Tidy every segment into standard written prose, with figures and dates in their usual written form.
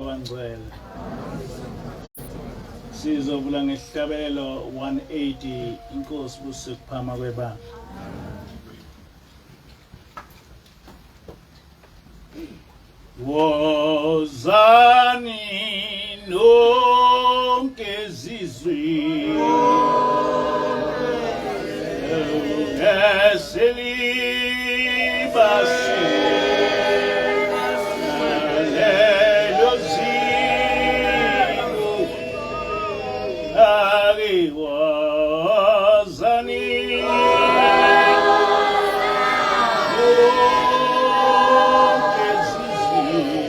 Abangcwele. Sizovula ngesihlabelelo 180 inkosi buse kuphama kwebanga. Wozani nonke zizwi eselibasi lelo ziko aliwazani nonke zizwi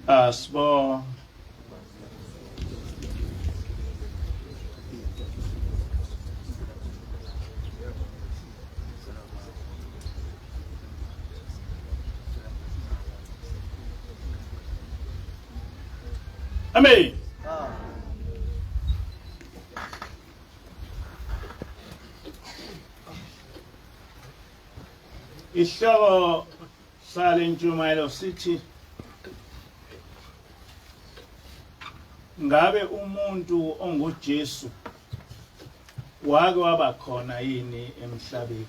Asibonge. Amen. Isihloko sale ntshumayelo sithi ngabe umuntu onguJesu wake waba khona yini emhlabeni?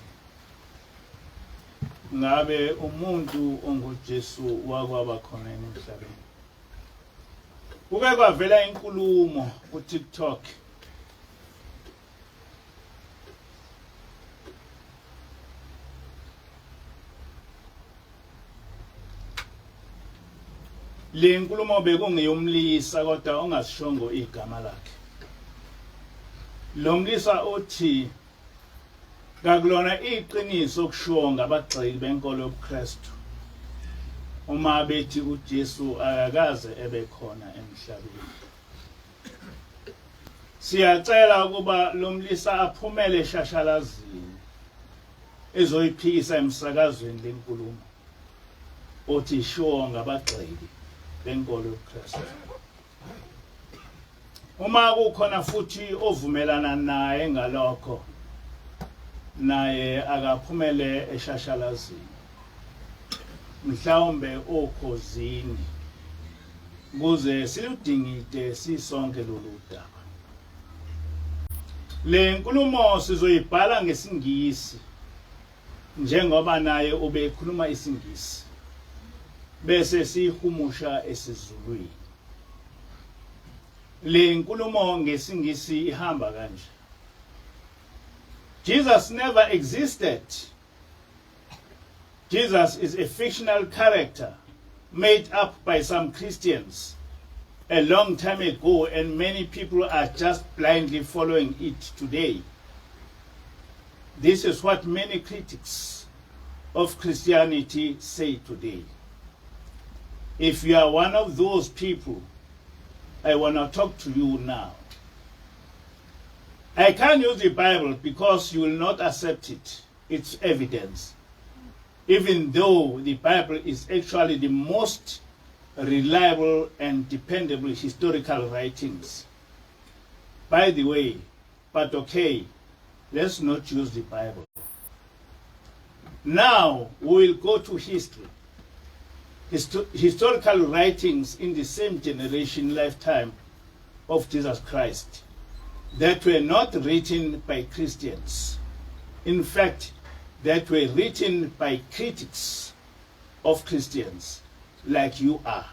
Ngabe umuntu onguJesu wake waba khona yini emhlabeni? Kuke kwavela inkulumo ku-TikTok Le nkulumo bekungeyomlisa kodwa ongasishongo igama lakhe. Lo mlisa uthi kakulona iqiniso okushiwo ngabagxeki benkolo yobuKristu uma bethi uJesu akakaze ebe khona emhlabeni. Siyacela ukuba lo mlisa aphumele eshashalazini ezoyiphikisa emsakazweni lenkulumo othi ishiwo ngabagxeki benkolo yobuKristu. Uma kukhona futhi ovumelana naye ngalokho naye akaphumele eshashalazini mhlawumbe okhozini kuze siludingide sisonke lolu daba. Le nkulumo sizoyibhala ngesiNgisi njengoba naye ubekhuluma isiNgisi bese siyihumusha esiZulwini. Le nkulumo ngesiNgisi ihamba kanje. Jesus never existed. Jesus is a fictional character made up by some Christians a long time ago, and many people are just blindly following it today. This is what many critics of Christianity say today. If you are one of those people, I want to talk to you now. I can't use the Bible because you will not accept it. It's evidence. Even though the Bible is actually the most reliable and dependable historical writings. By the way, but okay, let's not use the Bible. Now we will go to history. Historical writings in the same generation lifetime of Jesus Christ that were not written by Christians. In fact, that were written by critics of Christians like you are.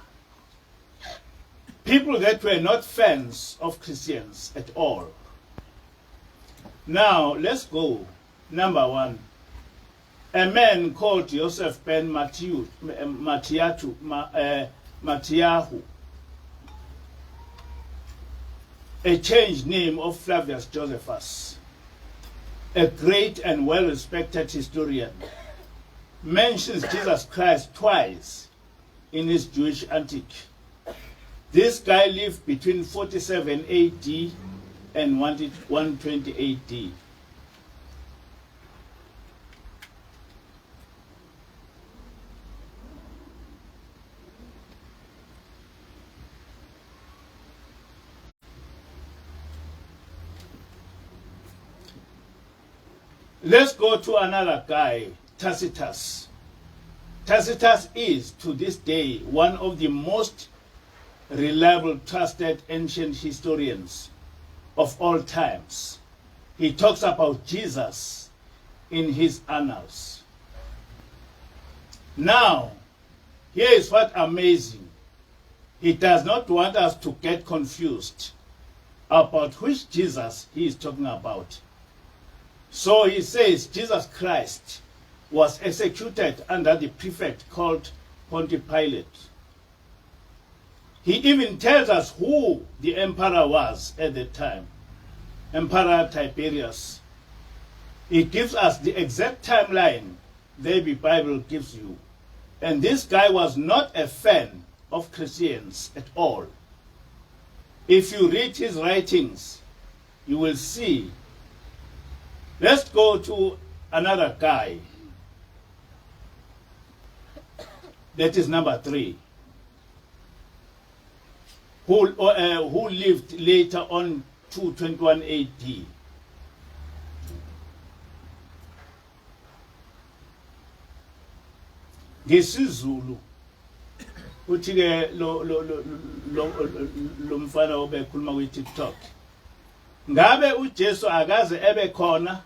People that were not fans of Christians at all. Now, let's go. Number one, a man called Joseph ben Matthew, Mattiatu, Mattiahu, a changed name of Flavius Josephus, a great and well-respected historian, mentions Jesus Christ twice in his Jewish Antique. This guy lived between 47 AD and 120 AD. Let's go to another guy, Tacitus. Tacitus is, to this day, one of the most reliable, trusted ancient historians of all times. He talks about Jesus in his annals. Now, here is what amazing. He does not want us to get confused about which Jesus he is talking about. So he says Jesus Christ was executed under the prefect called Pontius Pilate. He even tells us who the emperor was at the time, Emperor Tiberius. He gives us the exact timeline the Bible gives you. And this guy was not a fan of Christians at all. If you read his writings, you will see. Let's go to another guy. That is number 3. Who lived later on 221 AD. NgesiZulu uthi ke lo lo lo lo mfana obekhuluma kwi TikTok, ngabe uJesu akaze ebe khona?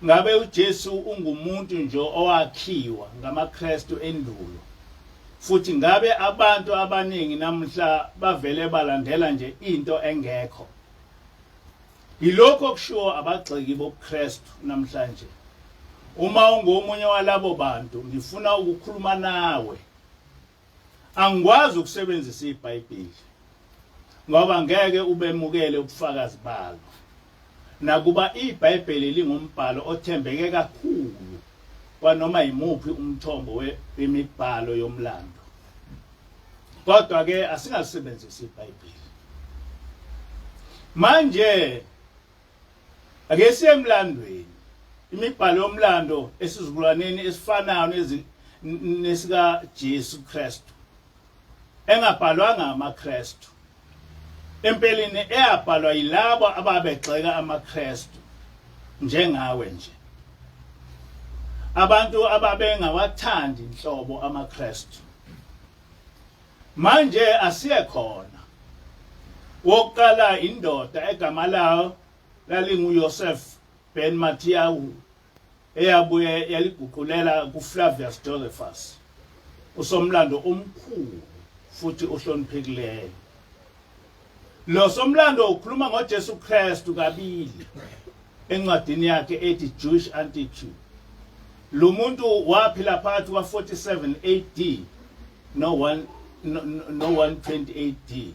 Ngabe uJesu ungumuntu nje owakhiwa ngamaKristu endulo? Futhi ngabe abantu abaningi namuhla bavele balandela nje into engekho? Yilokho okushiwo abagxeki bobuKristu namhlanje. Uma ungomunye walabo bantu, ngifuna ukukhuluma nawe. Angikwazi ukusebenzisa iBhayibheli ngoba ngeke ubemukele ubufakazi balo. Nakuba iBhayibheli lingumbhalo othembeke kakhulu kwanoma yimuphi umthombo wemibhalo yomlando, kodwa ke asingalisebenzisi iBhayibheli. Manje ake siye emlandweni, imibhalo yomlando esizukulwaneni esifanayo nesika Jesu Kristu, engabhalwanga amaKristu, empeleni eyabhalwa yilabo ababegxeka amaKristu njengawe nje, abantu ababengawathandi inhlobo amaKristu. Manje asiye khona. Wokuqala indoda egama layo lalinguYosef ben Mattiyahu, eyabuye yaliguqulela kuFlavius Josephus, usomlando omkhulu futhi ohloniphekileyo. Lo somlando ukhuluma ngoJesu Kristu kabili encwadini yakhe ethi Jewish Antiquity. Lo muntu waphila phakathi kwa-47 AD no-1 no 120 AD.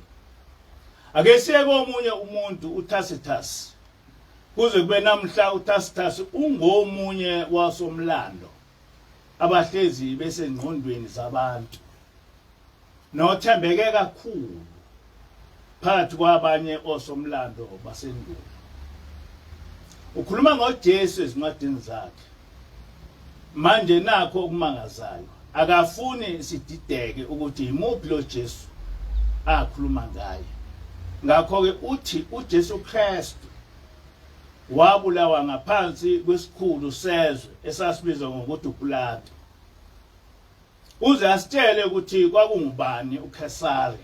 Ake siye komunye umuntu, uTacitus. Kuze kube namhla uTacitus ungomunye wasomlando abahlezi besengqondweni zabantu nothembeke kakhulu phakathi kwabanye osomlando basendulo. Ukhuluma ngoJesu ezincwadini zakhe. Manje nakho okumangazayo, akafuni sidideke ukuthi yimuphi lo Jesu akhuluma ngaye. Ngakho-ke uthi uJesu Kristu wabulawa ngaphansi kwesikhulu sezwe esasibizwa ngokuthi uPilato. Uze asitshele ukuthi kwakungubani uKhesari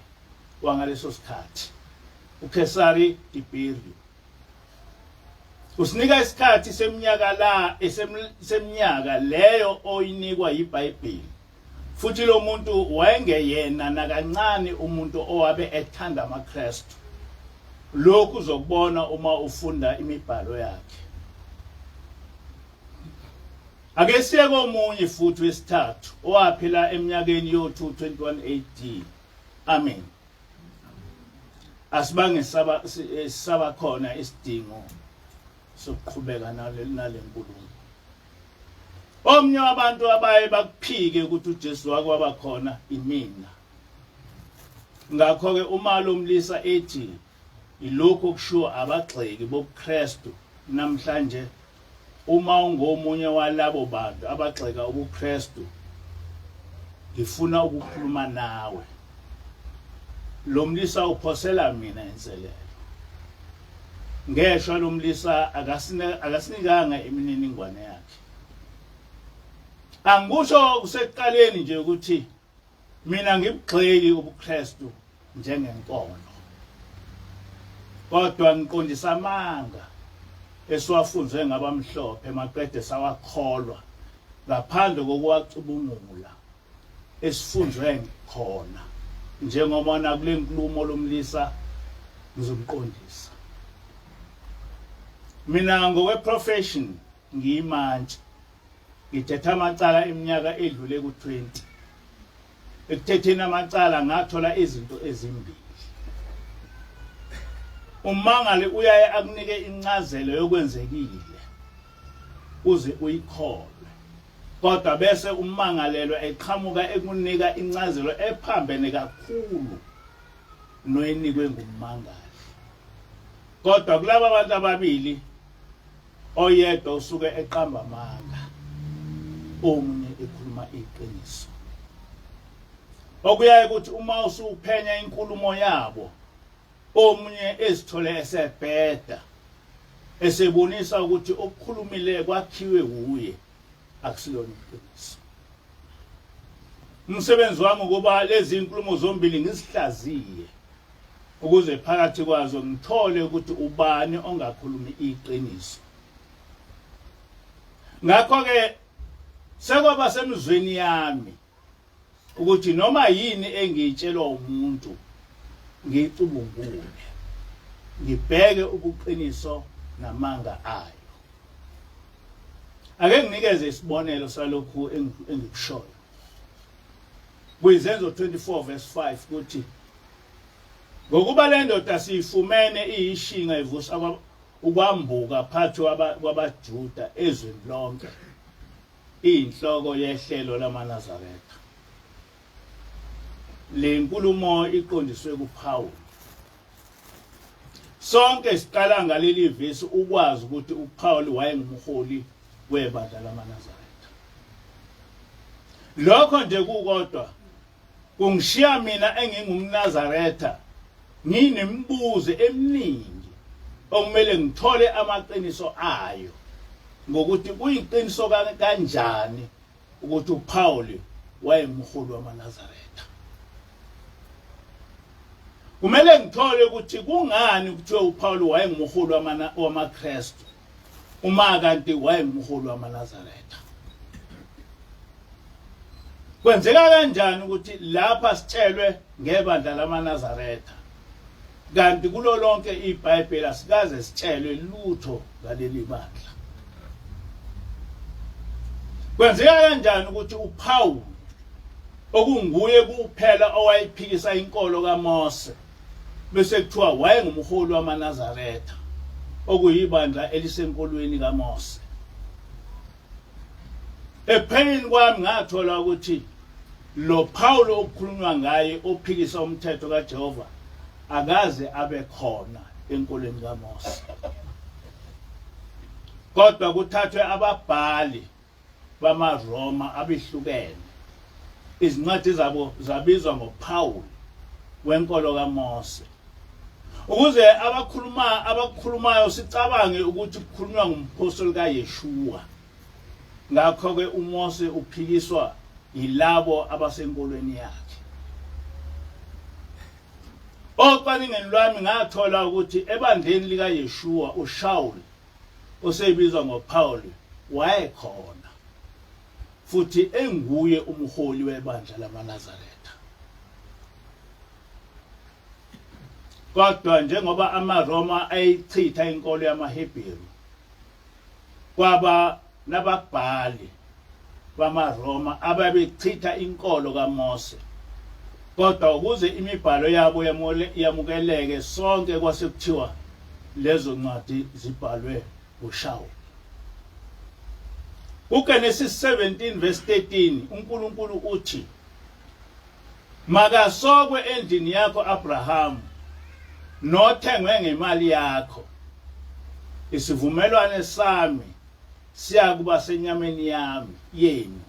wangaleso sikhathi, uKhesari Tiberio. Usinika isikhathi seminyaka la seminyaka leyo oyinikwa yiBhayibheli. Futhi lo muntu wayengeyena nakancane umuntu owabe ethanda amaKristu. Lokhu uzokubona uma ufunda imibhalo yakhe. Ake siye komunye futhi wesithathu owaphila eminyakeni yo-221 AD. Amen. Asibange saba saba khona isidingo sokuqhubeka nale nalenkulumo. Omnye wabantu abaye bakuphike ukuthi uJesu wake waba khona imina. Ngakho-ke uma lo mlisa ethi ilokhu okushiwo abagxeki bobuKristu namhlanje, uma ungomunye walabo bantu abagxeka ubuKristu, ngifuna ukukhuluma nawe. Lo mlisa uphosela mina inselelo. Ngeshwa lo mlisa akasinikanga imininingwane yakhe. Angikusho kusekuqaleni nje ukuthi mina ngibugxeki ubuKristu njengenkolo, kodwa ngiqondisa amanga esiwafunzwe ngabamhlophe maqede sawakholwa ngaphandle kokuwacubungula esifunzwe khona, njengoba nakule nkulumo lomlisa ngizomqondisa. Mina ngokwe-profession ngiyimantshi, ngithethe amacala iminyaka edlule ku-20. Ekuthetheni amacala ngathola izinto ezimbili. Ummangali uyaye akunike incazelo yokwenzekile uze uyikholwe. Kodwa bese ummangalelwa eqhamuka ekunika incazelo ephambene kakhulu noyinikwe ngummangali. Kodwa kulaba bantu ababili oyedwa usuke eqamba amanga, omunye ekhuluma iqiniso. Okuyaye ukuthi uma usuphenya inkulumo yabo omunye ezithole esebheda esebonisa ukuthi okukhulumile kwakhiwe wuye akusilona iqiniso. Umsebenzi wami ukuba lezi inkulumo zombili ngizihlaziye ukuze phakathi kwazo ngithole ukuthi ubani ongakhulumi iqiniso. Ngakho-ke sekwaba semizweni yami ukuthi noma yini engiyitshelwa umuntu ngiyicubungule ngibheke ubuqiniso namanga ayo. Ake nginikeze isibonelo salokhu engikushoyo. KwiZenzo 24 verse 5 kuthi ngokuba le ndoda siyifumene iyishinga ivusa ukwambuka phakathi kwabaJuda ezweni lonke iyinhloko yehlelo lamaNazaretha. Le nkulumo iqondiswe kuPawulu. Sonke siqala ngaleli vesi ukwazi ukuthi uPawulu wayengumholi webandla lamaNazaretha. Lokho nje kukodwa kungishiya mina engingumNazaretha nginemibuzo eminingi okumele ngithole amaqiniso ayo ngokuthi kuyiqiniso kanjani ukuthi uPaul wayengumholi wamaNazaretha. Kumele ngithole ukuthi kungani kuthiwe uPaul wayengumholi wamaKristu uma kanti wayengumholi wamaNazaretha. Kwenzeka kanjani ukuthi lapha sitshelwe ngebandla lamaNazaretha kanti kulo lonke iBhayibheli asikaze sitshelwe lutho ngaleli bandla? Kwenzeka kanjani ukuthi uPaul okunguye kuphela owayephikisa inkolo kaMose bese kuthiwa wayengumholi wamaNazaretha okuyibandla elisenkolweni kaMose? Ekuphenyeni kwami ngathola ukuthi lo Paul okukhulunywa ngaye ophikisa umthetho kaJehova akaze abe khona enkolweni kaMose. Kodwa kuthathwe ababhali bamaRoma abehlukene. Izincwadi zabo zabizwa ngoPaul wenkolo kaMose. Ukuze abakhuluma abakhulumayo sicabange ukuthi kukhulunywa ngumphostoli kaYeshua. Ngakho-ke uMose uphikiswa yilabo abasenkolweni yakhe. Ocwaningweni lwami ngathola ukuthi ebandleni likaYeshua uShawuli osebizwa ngoPaul wayekhona futhi enguye umholi webandla lamaNazaretha. Kodwa njengoba amaRoma ayichitha inkolo yamaHebheru kwaba nababhali bamaRoma ababechitha inkolo kaMose kodwa ukuze imibhalo yabo yamukeleke sonke kwase kuthiwa lezo ncwadi zibhalwe uShawuli. KuGenesis 17 verse 13 uNkulunkulu uthi Makasokwe endlini yakho Abrahamu nothengwe ngemali yakho isivumelwane sami siyakuba senyameni yami yenu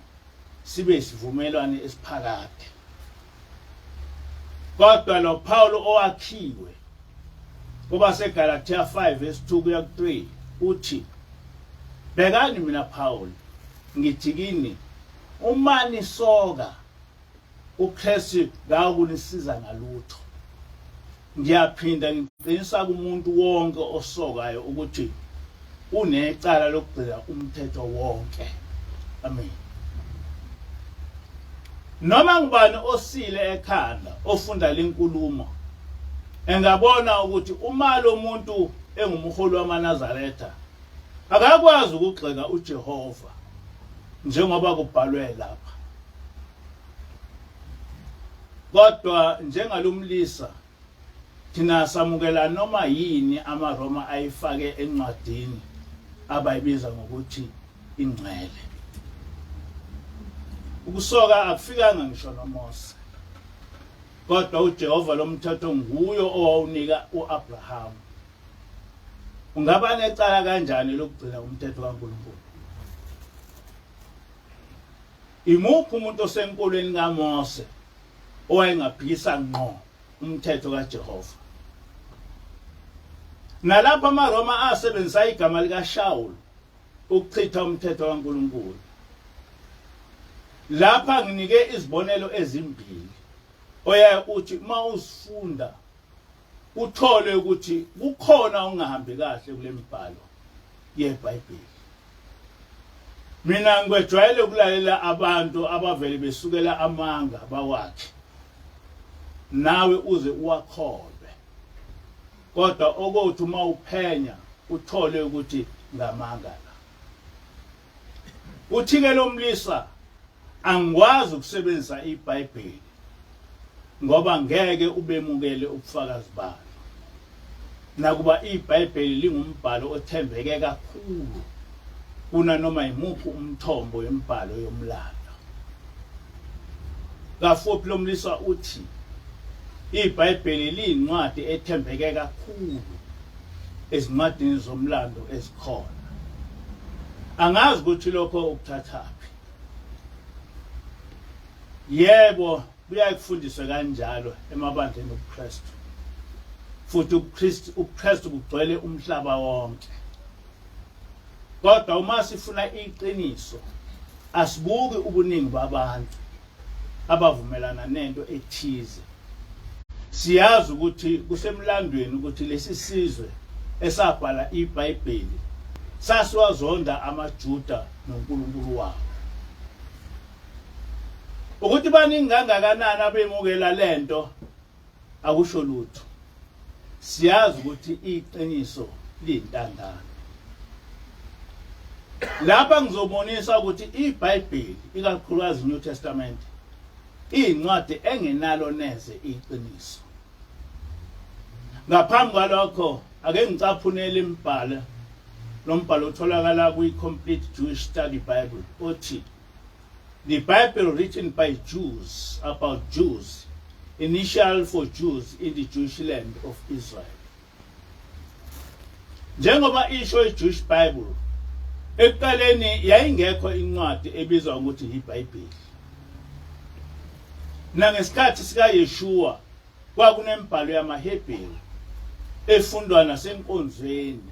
sibe isivumelwane esiphakade. Kodwa lo Paul owakhiwe kubaseGalatia 5 verse 2 kuya ku-3 uthi bhekani mina Paul ngithi kini uma nisoka uKristu ngakunisiza ngalutho. Ngiyaphinda ngiqinisa kumuntu wonke osokayo ukuthi unecala lokugcina umthetho wonke. Amen. Noma ngubani osile ekhanda ofunda lenkulumo engabona ukuthi uma lo muntu engumholi wamaNazaretha akakwazi ukugxeka uJehova njengoba kubhalwe lapha. Kodwa njengalomlisa thina samukela noma yini amaRoma ayifake encwadini abayibiza ngokuthi ingcwele. Ukusoka akufikanga ngisho noMose. Kodwa uJehova lomthetho nguyo owawunika uAbraham. Ungaba necala kanjani lokugcina umthetho kaNkulunkulu? Imuphi umuntu osenkolweni kaMose owayengaphikisa ngqo umthetho kaJehova? Nalapho amaRoma asebenzisa igama likaShawulu ukuchitha umthetho kaNkulunkulu. Lapha nginike izibonelo ezimbili oyaye uthi uma uzifunda uthole ukuthi kukhona okungahambi kahle kule mibhalo yeBhayibheli. Mina ngikwejwayele ukulalela abantu abavele besukela amanga bawakhe nawe uze uwakholwe kodwa okothi uma uphenya uthole ukuthi ngamanga la. Uthike lomlisa angikwazi ukusebenzisa iBhayibheli ngoba ngeke ubemukele ubufakazi balo. Nakuba iBhayibheli lingumbhalo othembeke kakhulu kunanoma yimuphi umthombo wemibhalo yomlando. Kafuphi lomlisa uthi iBhayibheli liyincwadi ethembeke kakhulu ezincwadini zomlando ezikhona. Angazi ukuthi lokho ukuthathaphi. Yebo, kuyaye kufundiswe kanjalo emabandleni obuKristu. Futhi ubuKristu ubuKristu bugcwele umhlaba wonke. Kodwa uma sifuna iqiniso asibuki ubuningi babantu abavumelana nento ethize. Siyazi ukuthi kusemlandweni ukuthi lesi sizwe esabhala iBhayibheli sasiwazonda amaJuda noNkulunkulu wawo. Ukuthi baningi kangakanani abemukela lento akusho lutho. Siyazi ukuthi iqiniso liyintandane. Lapha ngizobonisa ukuthi iBhayibheli ikakhulukazi New Testament iyincwadi engenalo neze iqiniso. Ngaphambi kwalokho ake ngicaphunele imibhalo lo mbhalo utholakala kwi-Complete Jewish Study Bible othi The Bible written by Jews about Jews, initial for Jews in the Jewish land of Israel. Njengoba isho iJewish Bible, ekuqaleni yayingekho incwadi ebizwa ngokuthi yiBhayibheli. Nangesikhathi sikaYeshua kwakunembhalo yamaHebheru efundwa nasenkonzweni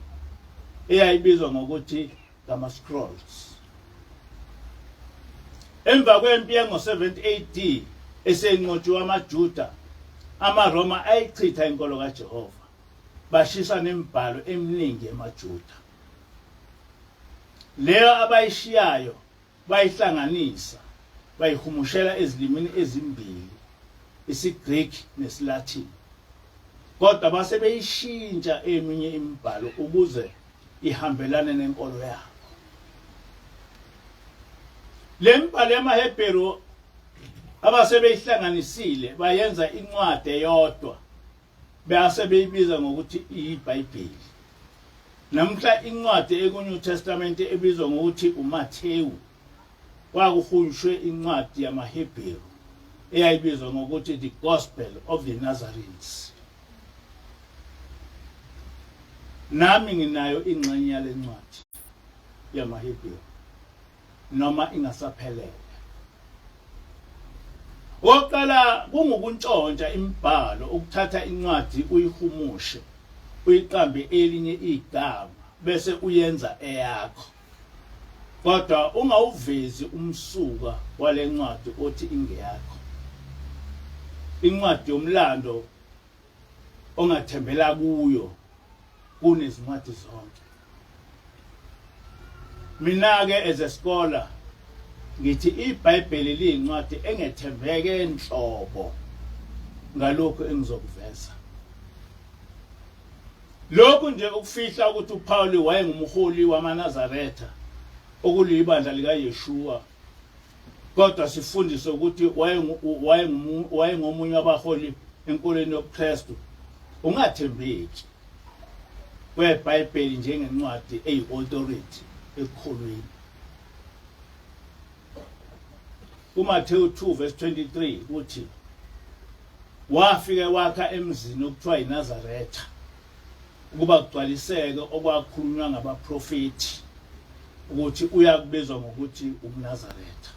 eyayibizwa ngokuthi ngama-scrolls. Emva kwempi yango-70 AD esenqotshiwe amaJuda, amaRoma ayichitha inkolo kaJehova, bashisa nemibhalo eminingi yamaJuda. Leyo abayishiyayo bayihlanganisa bayihumushela ezilimini ezimbili, isiGreki nesiLatin. Kodwa base beyishintsha eminye imibhalo ukuze ihambelane nenkolo yabo. Le mibhalo yamaHebheru abasebeyihlanganisile bayenza incwadi eyodwa base beyibiza ngokuthi iyiBhayibheli. Namhla incwadi ekuNew Testament ebizwa ngokuthi uMathewu kwakuhunyushwe incwadi yamaHebheru eyayibizwa ngokuthi the Gospel of the Nazarenes. Nami nginayo ingxenye yalencwadi yamaHebheru noma ingasaphelele. Okokuqala kungukuntshontsha imibhalo ukuthatha incwadi uyihumushe uyiqambe elinye igama bese uyenza eyakho kodwa ungawuvezi umsuka walencwadi othi ingeyakho. Incwadi yomlando ongathembela kuyo kunezincwadi zonke. Mina-ke as a scholar ngithi iBhayibheli liyincwadi engethembeke nhlobo ngalokhu engizokuveza. Lokhu nje ukufihla ukuthi uPawuli wayengumholi wamaNazaretha okulibandla likaYeshua kodwa sifundise ukuthi wayengomunye wabaholi enkolweni yobuKristu ungathembeki kweBhayibheli njengencwadi eyi-authority ekukholweni. kuMathewu 2 verse 23 uthi wafike wakha emzini okuthiwa iNazaretha ukuba kugcwaliseke okwakhulunywa ngabaprofethi ukuthi uyakubizwa ngokuthi umNazaretha.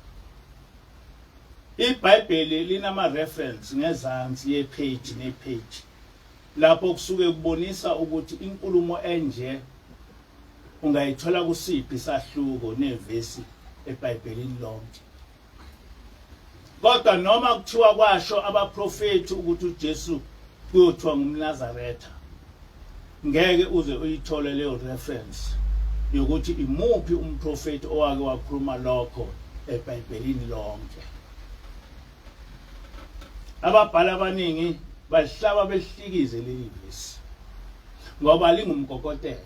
IBhayibheli linama reference ngezansi yepage nepage lapho kusuke kubonisa ukuthi inkulumo enje ungayithola kusiphi isahluko nevesi eBhayibhelini lonke. Kodwa noma kuthiwa kwasho abaprofethi ukuthi uJesu kuyothiwa ngumNazaretha, ngeke uze uyithole leyo reference yokuthi imuphi umprofethi owake wakhuluma lokho eBhayibhelini lonke. Ababhali abaningi balihlaba belihlikize leli vesi ngoba lingumkokotelo.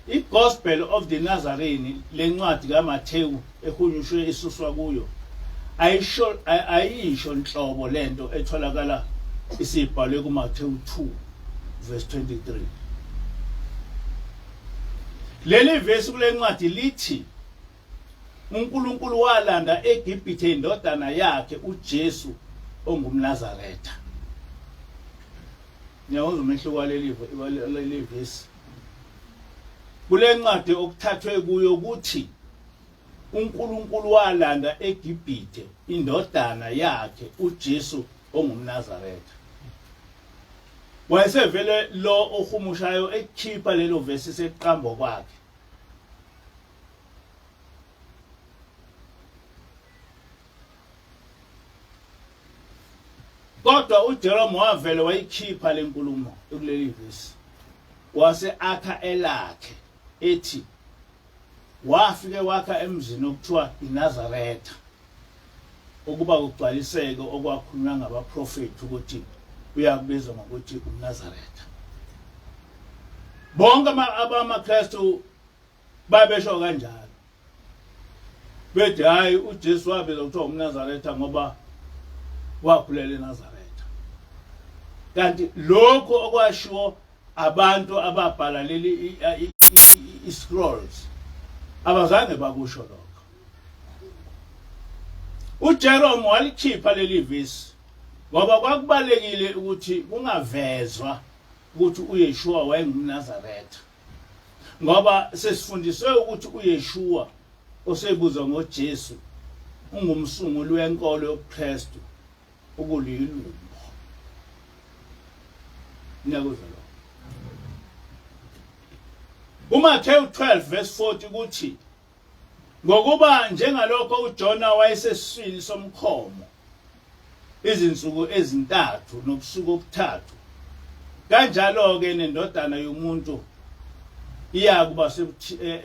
I-Gospel of the Nazarene lencwadi kaMathewu ehunyushwe isuswa kuyo ayisho ayisho nhlobo lento etholakala isibhalwe kuMathewu 2 verse 23. Leli vesi kule ncwadi lithi uNkulunkulu walanda eGibhithe indodana yakhe uJesu ongumNazaretha. Niyawuzwa umehluko waleli waleli vesi. Kule ncwadi okuthathwe kuyo ukuthi uNkulunkulu walanda eGibhithe indodana yakhe uJesu ongumNazaretha. Wayesevele lo ohumushayo ekhipha lelo vesi seqambo kwakhe. Kodwa uJerome wavele wayikhipha lenkulumo ekuleli vesi. Wase akha elakhe ethi wafike wakha emzini okuthiwa iNazaretha ukuba kugcwaliseke okwakhulunywa ngabaprofethi ukuthi uyakubizwa ngokuthi umNazaretha. Bonke abamaKristu babesho kanjalo bethi hayi uJesu wabizwa kuthiwa umNazaretha ngoba wakhulela eNazaretha. Kanti lokho okwashiwo abantu ababhala leli i-scrolls abazange bakusho lokho. UJerome walikhipha leli vesi ngoba kwakubalekile ukuthi kungavezwa ukuthi uYeshua wayengumNazaretha ngoba sesifundiswe ukuthi uYeshua osebuzwa ngoJesu ungumsunguli wenkolo yobuKristu okulilumbo. Niyakuzwa lokho? UMathewu 12 verse 40 kuthi ngokuba njengalokho uJona wayesesiswini somkhomo izinsuku ezintathu nobusuku obuthathu kanjalo-ke nendodana yomuntu iyakuba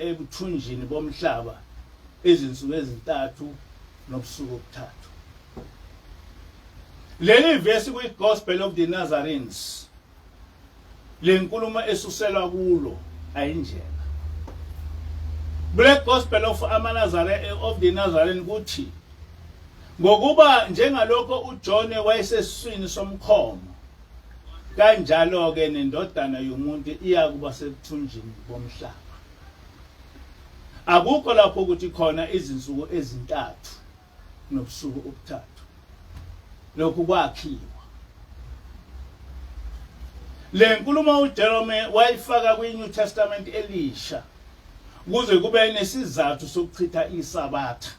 ebuthunjini bomhlaba izinsuku ezintathu nobusuku obuthathu. Leli vesi kwi-Gospel of the Nazarenes le nkulumo esuselwa kulo ayinjena. Kule Gospel of amaNazare of the Nazarene kuthi ngokuba njengalokho uJohn wayesesiswini somkhomo kanjalo-ke nendodana yomuntu iyakuba sebuthunjini bomhlaba. Akukho lapho ukuthi khona izinsuku ezintathu nobusuku obuthathu. Lokhu kwakhiwa. Le nkulumo uJerome wayifaka kwi-New Testament elisha kuze kube nesizathu sokuchitha iSabatha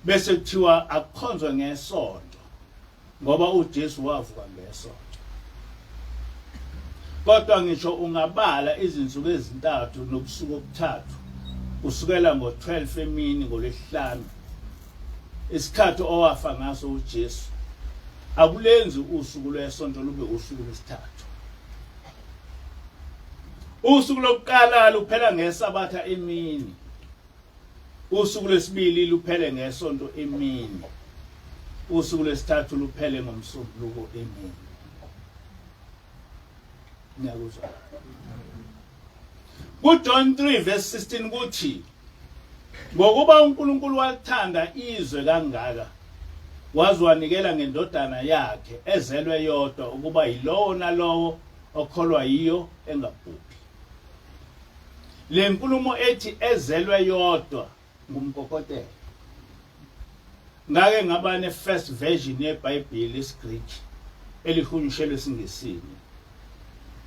bese kuthiwa akukhonzwe ngesonto ngoba uJesu wavuka ngesonto. Kodwa ngisho ungabala izinsuku ezintathu nobusuku obuthathu kusukela ngo-12 emini ngoLwesihlanu isikhathi owafa ngaso uJesu akulenzi usuku lwesonto lube usuku lwesithathu. Usuku lokuqala luphela ngeSabatha emini. Usuku lwesibili luphele ngesonto emini. Usuku lwesithathu luphele ngoMsombuluko emini. Niyakuzwa? KuJohn 3 verse 16 kuthi ngokuba uNkulunkulu walithanda izwe kangaka waze wanikela ngendodana yakhe ezelwe yodwa ukuba yilowo nalowo okholwa yiyo engabhubhi. Le nkulumo ethi ezelwe yodwa ngumkokotelo. Ngake ngaba ne-first version yeBhayibheli lesiGreek elihunyushelwe esiNgisini.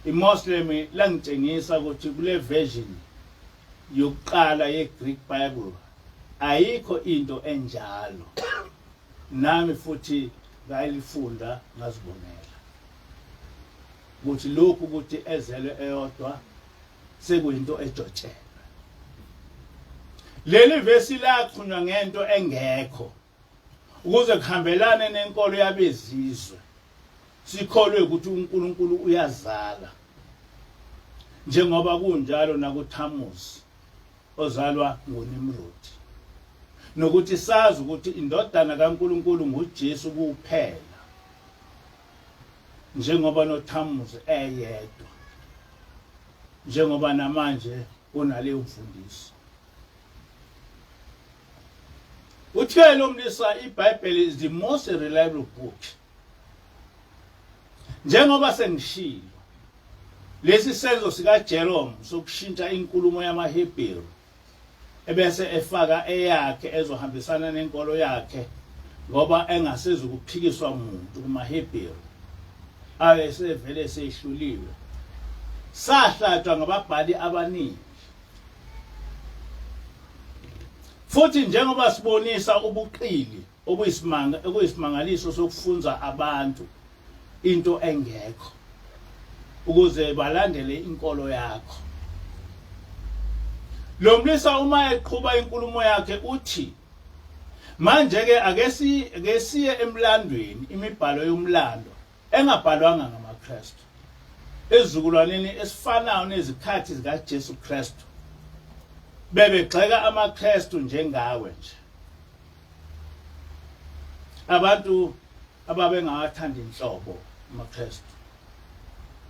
IMoslem langitshengisa ukuthi kule version yokuqala ye-Greek Bible ayikho into enjalo. Nami futhi ngayilifunda ngazibonela ukuthi lokhu ukuthi ezelwe eyodwa sekuyinto ejotshelwe. Leli vesi laxhunywa ngento engekho ukuze kuhambelane nenkolo yabezizwe. Sikholwe ukuthi uNkulunkulu uyazala njengoba kunjalo nakuThamuzi ozalwa nguNimrodi, nokuthi sazi ukuthi indodana kaNkulunkulu nguJesu kuphela njengoba noThamuzi eyedwa njengoba namanje kunaleyo mfundiso. Uthe lo mlisa iBhayibheli is the most reliable book. Njengoba sengishilo, lesi senzo sikaJerome sokushintsha inkulumo yamaHebheru ebese efaka eyakhe ezohambisana nenkolo yakhe ngoba engasezukuphikiswa muntu kumaHebheru ayesevele esehluliwe sahlatshwa ngababhali abaningi. Futhi njengoba sibonisa ubuqili okuyisimanga okuyisimangaliso sokufunza abantu into engekho ukuze balandele inkolo yakho. Lo mlisa uma eqhuba inkulumo yakhe uthi manje-ke ake ake siye emlandweni, imibhalo yomlando engabhalwanga ngamaKristu ezizukulwaneni esifanayo nezikhathi zikaJesu Kristu bebegxeka amaKristu njengawe nje. Abantu ababengawathandi nhlobo amaKristu.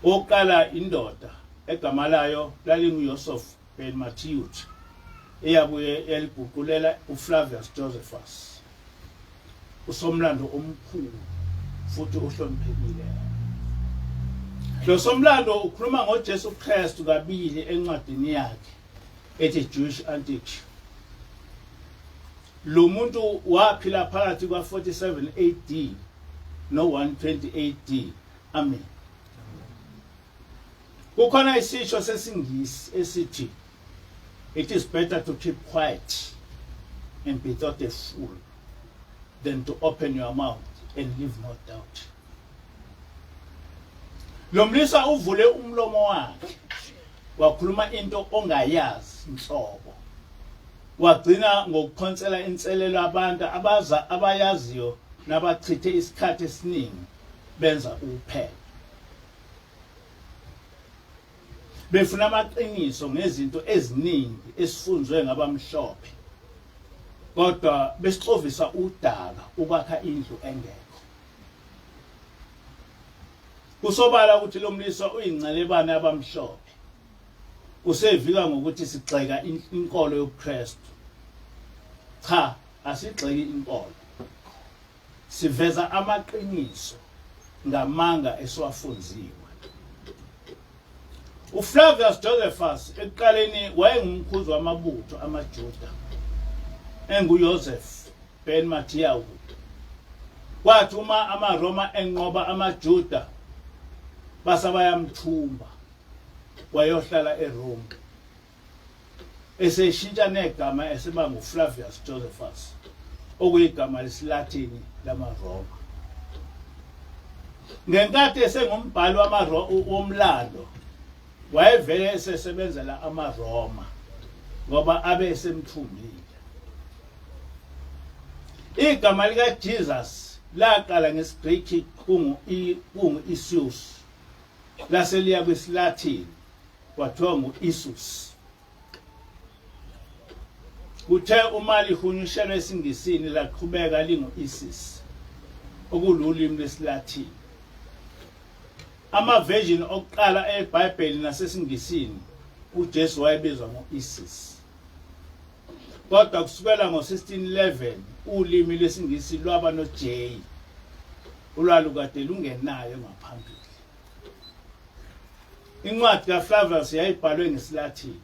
Owokuqala indoda egama layo lalinguYosef ben Matiyut eyabuye yaliguqulela uFlavius Josephus, usomlando omkhulu futhi ohloniphekile. Lo somlando ukhuluma ngoJesu Kristu kabili encwadini yakhe ethi Jewish Antiquity. Lo muntu waphila phakathi kwa-47 AD no-120 AD. Amen. Kukhona isisho sesiNgisi esithi it is better to keep quiet and be thought a fool than to open your mouth and leave no doubt. Lo mlisa uvule umlomo wakhe wakhuluma into ongayazi nhlobo. Wagcina ngokuphonsela inselelo abantu abaza abayaziyo nabachithe isikhathi esiningi benza uphenyo. Befuna amaqiniso ngezinto eziningi esifunzwe ngabamhlophe kodwa besixovisa udaka ukwakha indlu engekho. Kusobala ukuthi lo mlisa uyincelebane abamhlophe. Usevika ngokuthi sigxeka inkolo yobuKristu. Cha, asigxeki inkolo. Siveza amaqiniso ngamanga esiwafunziwe. UFlavius Josephus ekuqaleni wayengumkhuzi wamabutho amaJuda enguJoseph ben Mathiyahu. Kwathi uma amaRoma enqoba amaJuda basabayamthumba wayohlala eRome. Eseshintsha negama eseba nguFlavius Josephus okuyigama lesiLatini lamaRoma. Ngenkathi esengumbhali womlando wayevele esesebenzela amaRoma ngoba abe esemthumbile. Igama likaJesus laqala ngesiGreki kungu-Isus lase liya kwisiLatin kwathiwa ngu-Isus. Kuthe uma lihunyushelwa esiNgisini laqhubeka lingu-Isis okululimi lwesiLatin. Ama-version okuqala eBhayibheli nasesiNgisini uJesu wayebizwa ngo-Isis. Kodwa kusukela ngo-1611 ulimi lwesiNgisi lwaba no-J olwalukade lungenayo ngaphambili. Incwadi kaFlavius yayibhalwe ngesiLatin.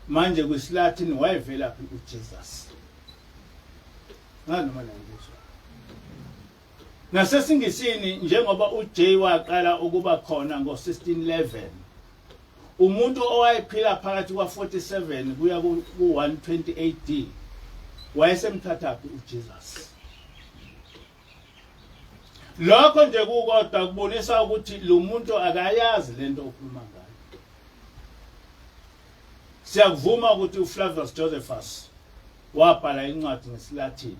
Manje kwisiLatin wayevelaphi uJesus? Ngazi noma niyangizwa. NaseSingisini njengoba uJ waqala ukuba khona ngo-1611 umuntu owayephila phakathi kwa-47 kuya ku-120 AD wayesemthathaphi uJesus. Lokho nje kukodwa kubonisa ukuthi lo muntu akayazi lento okhuluma ngayo. Siyakuvuma ukuthi uFlavius Josephus wabhala incwadi ngesiLatin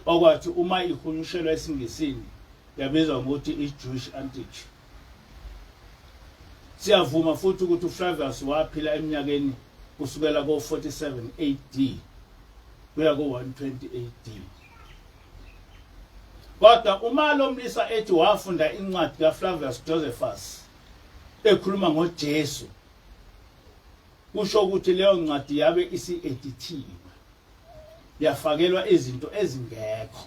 okwathi uma ihunyushelwa esiNgisini yabizwa ngokuthi i-Jewish Antiquity. Siyavuma futhi ukuthi uFlavius waphila eminyakeni kusukela ko-47 AD kuya ko-120 AD. Kodwa uma lo mlisa ethi wafunda incwadi kaFlavius Josephus ekhuluma ngoJesu, kusho ukuthi leyo ncwadi yabe isi-edithiwe yafakelwa izinto ezingekho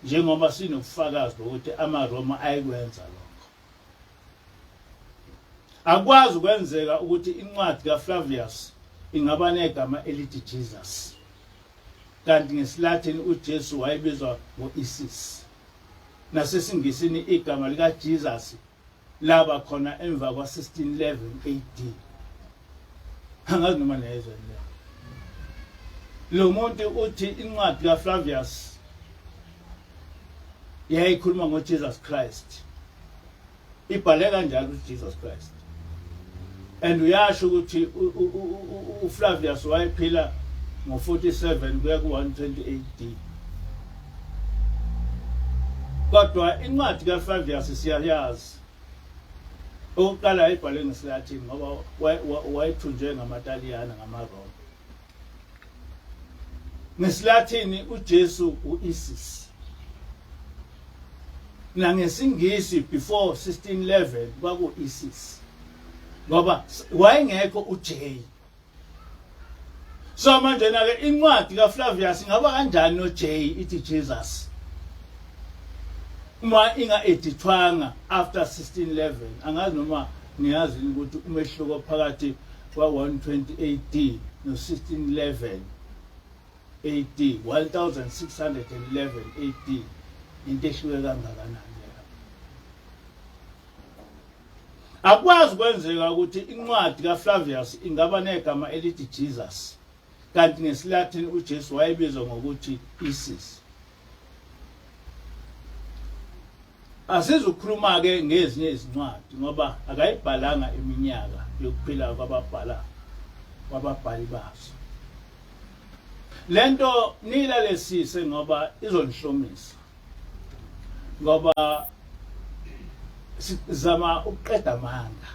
njengoba sinobufakazi bokuthi amaRoma ayekwenza lokho. Akwazi ukwenzeka ukuthi incwadi kaFlavius ingaba negama elithi Jesus. Kanti ngesiLatin uJesu wayebizwa ngo-Isis. NasesiNgisini igama likaJesus laba khona emva kwa-1611 AD. Angazi noma niyayizwa le. Lo muntu uthi incwadi kaFlavius yayikhuluma ngoJesus Christ. Ibhale kanjalo uJesus Christ. And uyasho ukuthi uFlavius wayephila ngo-47 kuya ku-120 AD. Kodwa incwadi kaFlavius siyayazi. Okokuqala yayibhalwe ngesiLatin ngoba wayethunjwe ngamaTaliyana ngamaRoma. NgesiLathini uJesu uIsis. NangesiNgisi before 1611 kwaku-Isis. Ngoba wayengekho uJ. So manje na ke incwadi kaFlavius ingaba kanjani noJ ithi Jesus? Uma inga-edithwanga after 1611 angazi noma niyazi ukuthi umehluko phakathi kwa-120 AD no-1611 AD 1611 AD into ehluke kangakanani leyo. Akwazi kwenzeka ukuthi incwadi kaFlavius ingaba negama elithi Jesus kanti ngesiLatin uJesu wayebizwa ngokuthi Isis. Asizukukhuluma-ke ngezinye izincwadi ngoba akayibhalanga iminyaka yokuphila kwababhala kwababhali bazo. Lento nilalesise ngoba izonihlomisa. Ngoba sizama ukuqeda amanga.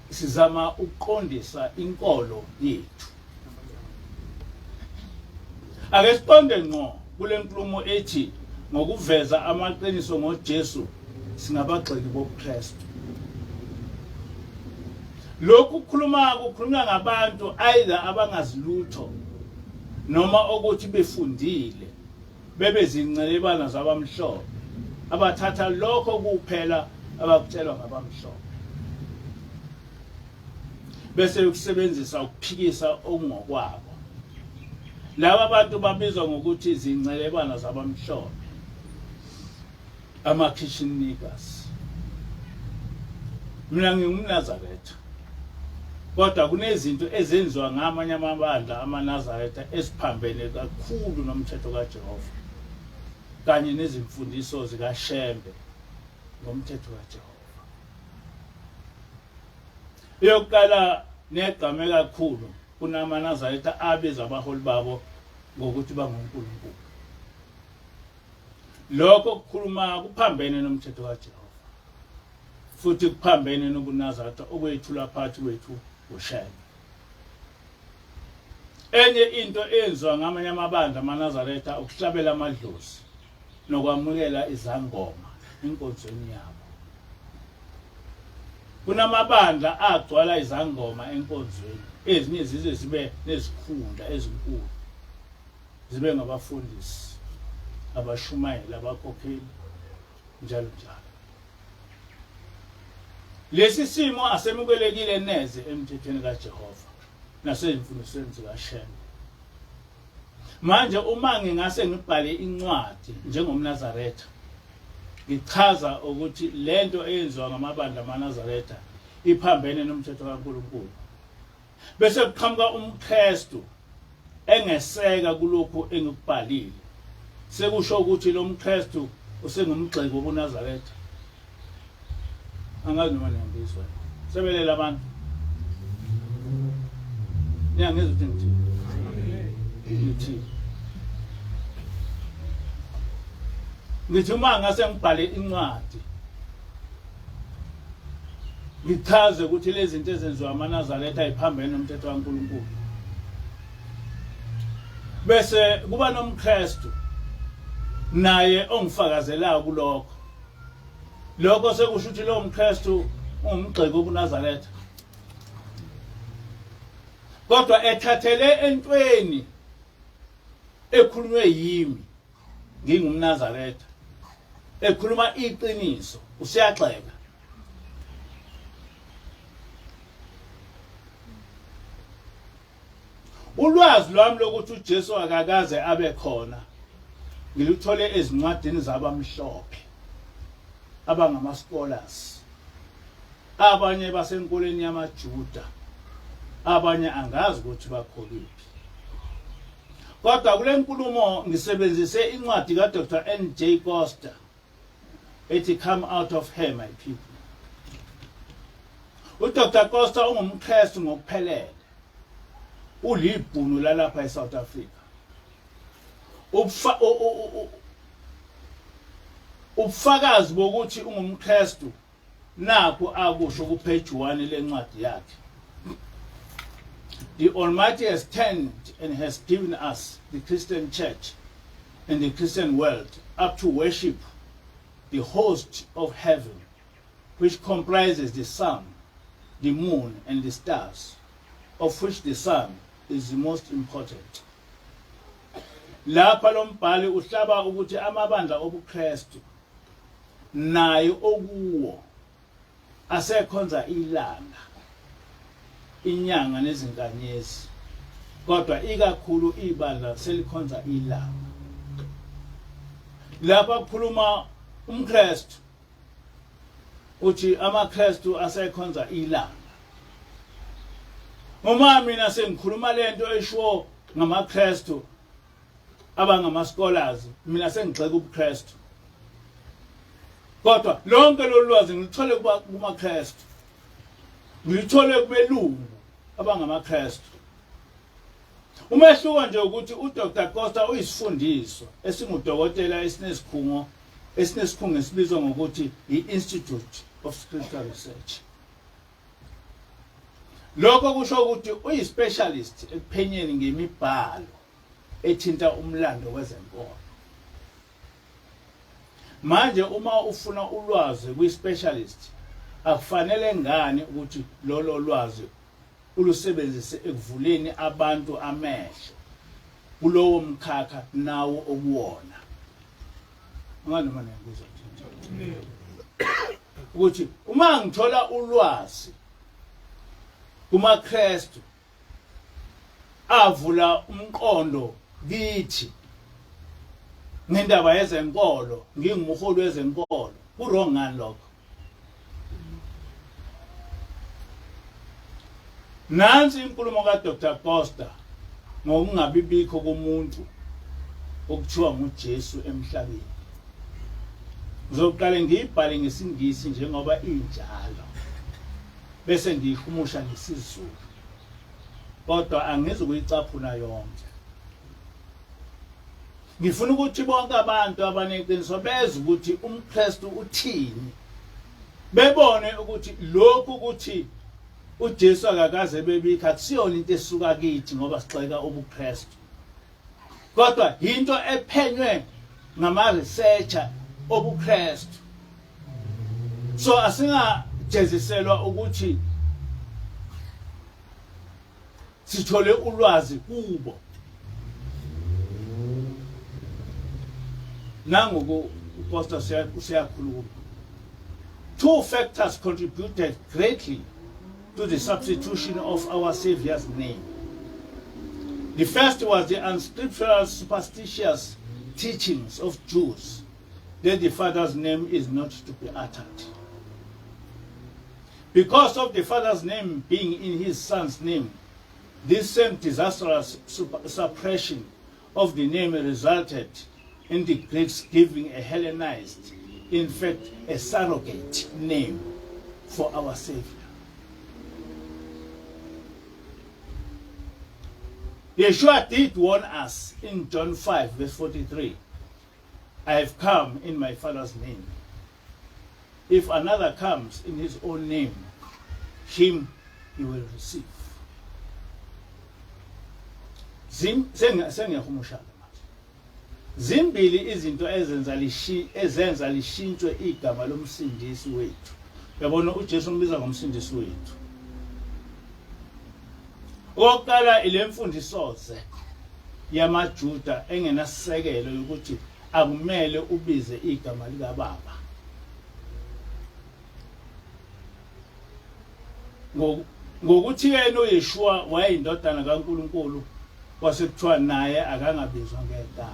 Sizama ukuqondisa inkolo yethu. Ake siqonde ngqo kule nkulumo ethi ngokuveza amaqiniso ngoJesu singabagxeki bobuKristu. Lokhu kukhuluma kukhulunywa ngabantu either abangazi lutho noma okuthi befundile bebe zincelebana zabamhlophe abathatha lokho kuphela abakutshelwa ngabamhlophe bese ukusebenzisa ukuphikisa okungokwabo. Laba bantu babizwa ngokuthi izincelebana zabamhlophe, ama-kitchen niggers. Mina ngingumNazaretha, kodwa kunezinto ezenziwa ngamanye amabandla amaNazaretha eziphambene kakhulu nomthetho kaJehova kanye nezimfundiso zikaShembe ngomthetho kaJehova. Eyokuqala negqame kakhulu kunamaNazaretha abiza abaholi babo ngokuthi bangonkulunkulu. Lokho kukhuluma kuphambene nomthetho kaJehova futhi kuphambene nobuNazaretha okwethulwa phakathi kwethu uShembe. Enye into eyenziwa ngamanye amabandla amaNazaretha ukuhlabela amadlozi nokwamukela izangoma enkonzweni yabo. Kunamabandla agcwala izangoma enkonzweni, ezinye zize zibe nezikhundla ezinkulu, zibe ngabafundisi, abashumayeli, abakhokheli, njalo njalo. Lesi simo asemukelekile neze emthethweni kaJehova nasezimfundisweni zikaShembe. Manje uma ngingase ngibhale incwadi njengomNazaretha ngichaza ukuthi lento eyenziwa ngamabandla amaNazaretha iphambene nomthetho kaNkulunkulu, bese kuqhamuka umKristu engeseka kulokhu engikubhalile, sekusho ukuthi lo mKristu usengumgxeki wobuNazaretha. Angazi noma niyangizwa. Sebelela abantu. Niyangizwa ukuthi ngithini? Ngithini? Ngithi uma ngase ngibhale incwadi ngichaze ukuthi lezi zinto ezenziwa amaNazaretha ayiphambene nomthetho kaNkulunkulu, bese kuba nomKristu naye ongifakazelayo kulokho, lokho sekusho ukuthi lowo mKristu ungumgxeki wobuNazaretha, kodwa ethathele entweni ekhulunywe yimi ngingumNazaretha, ekhuluma iqiniso, usiyagxeka. Ulwazi lwami lokuthi uJesu akakaze abe khona ngiluthole ezincwadini zabamhlophe abangama scholars, abanye basenkolweni yamaJuda, abanye angazi ukuthi bakholiphi. Kodwa kule nkulumo ngisebenzise incwadi kaDr NJ Costa ethi Come Out of Her My People. UDr Costa ungumKristu ngokuphelele, ulibhunu lalapha eSouth Africa. Ubufakazi bokuthi ungumKristu nakhu akusho kupage 1 lencwadi yakhe. The Almighty has turned and has given us the Christian church and the Christian world up to worship the host of heaven, which comprises the sun, the moon, and the stars, of which the sun is the most important. Lapha lo mbhali uhlaba ukuthi amabandla obuKristu naye okuwo asekhonza ilanga, inyanga nezinkanyezi, kodwa ikakhulu ibandla selikhonza ilanga. Lapha kukhuluma umKristu, uthi amaKristu asekhonza ilanga. Uma mina sengikhuluma lento eshiwo ngamaKristu abangama-scholars, mina sengigxeka ubuKristu, kodwa lonke lolu lwazi ngilithole kumaKristu, ngilithole kubelungu abangamaKristu. Umehluko nje ukuthi uDr Costa uyisifundiswa esingudokotela esinesikhungo esinesikhungo esibizwa ngokuthi i-Institute of Scriptural Research. Lokho kusho ukuthi uyi-specialist ekuphenyeni ngemibhalo ethinta umlando wezenkolo. Manje uma ufuna ulwazi kwi-specialist, akufanele ngani ukuthi lolo lwazi ulusebenzise ekuvuleni abantu amehlo kulowo mkhakha nawo okuwona. Anganoma niyangizwa ukuthi uma ngithola ulwazi kumaKristu avula umqondo kithi ngendaba yezenkolo, ngingumholi wezenkolo, ku-wrong ngani lokho? Nansi inkulumo kaDr Costa ngokungabi bikho komuntu okuthiwa nguJesu emhlabeni. Ngizoqale ngiyibhale ngesiNgisi njengoba injalo, bese ngiyihumusha ngesiZulu, kodwa angizukuyicaphuna yonke. Ngifuna ukuthi bonke abantu abaneqiniso bezwe ukuthi umKristu uthini, bebone ukuthi lokhu ukuthi uJesu akakaze bebikho akusiyona into esuka kithi ngoba sigxeka ubuKristu, kodwa into ephenywe ngama-researcher obuKristu. So asingajeziselwa ukuthi sithole ulwazi kubo. Nangoku uPastor useyakhuluma. Two factors contributed greatly to the substitution of our Savior's name. The first was the unscriptural superstitious teachings of Jews that the Father's name is not to be uttered. Because of the Father's name being in his Son's name, this same disastrous suppression of the name resulted in the Greeks giving a Hellenized, in fact, a surrogate name for our Savior. Yeshua did warn us in John 5, verse 43 I have come in my Father's name. If another comes in his own name, him you will receive. Sengiyahumusha manje. Zimbili izinto ezenza lishi ezenza lishintshwe igama lomsindisi wethu. Uyabona uJesu umbiza ngomsindisi wethu. Okokuqala ile mfundisoze yamaJuda engenasisekelo yokuthi akumele ubize igama likaBaba. Ngokuthi yena uYeshua wayeyindodana kaNkulunkulu kwase kuthiwa naye akangabizwa ngegama.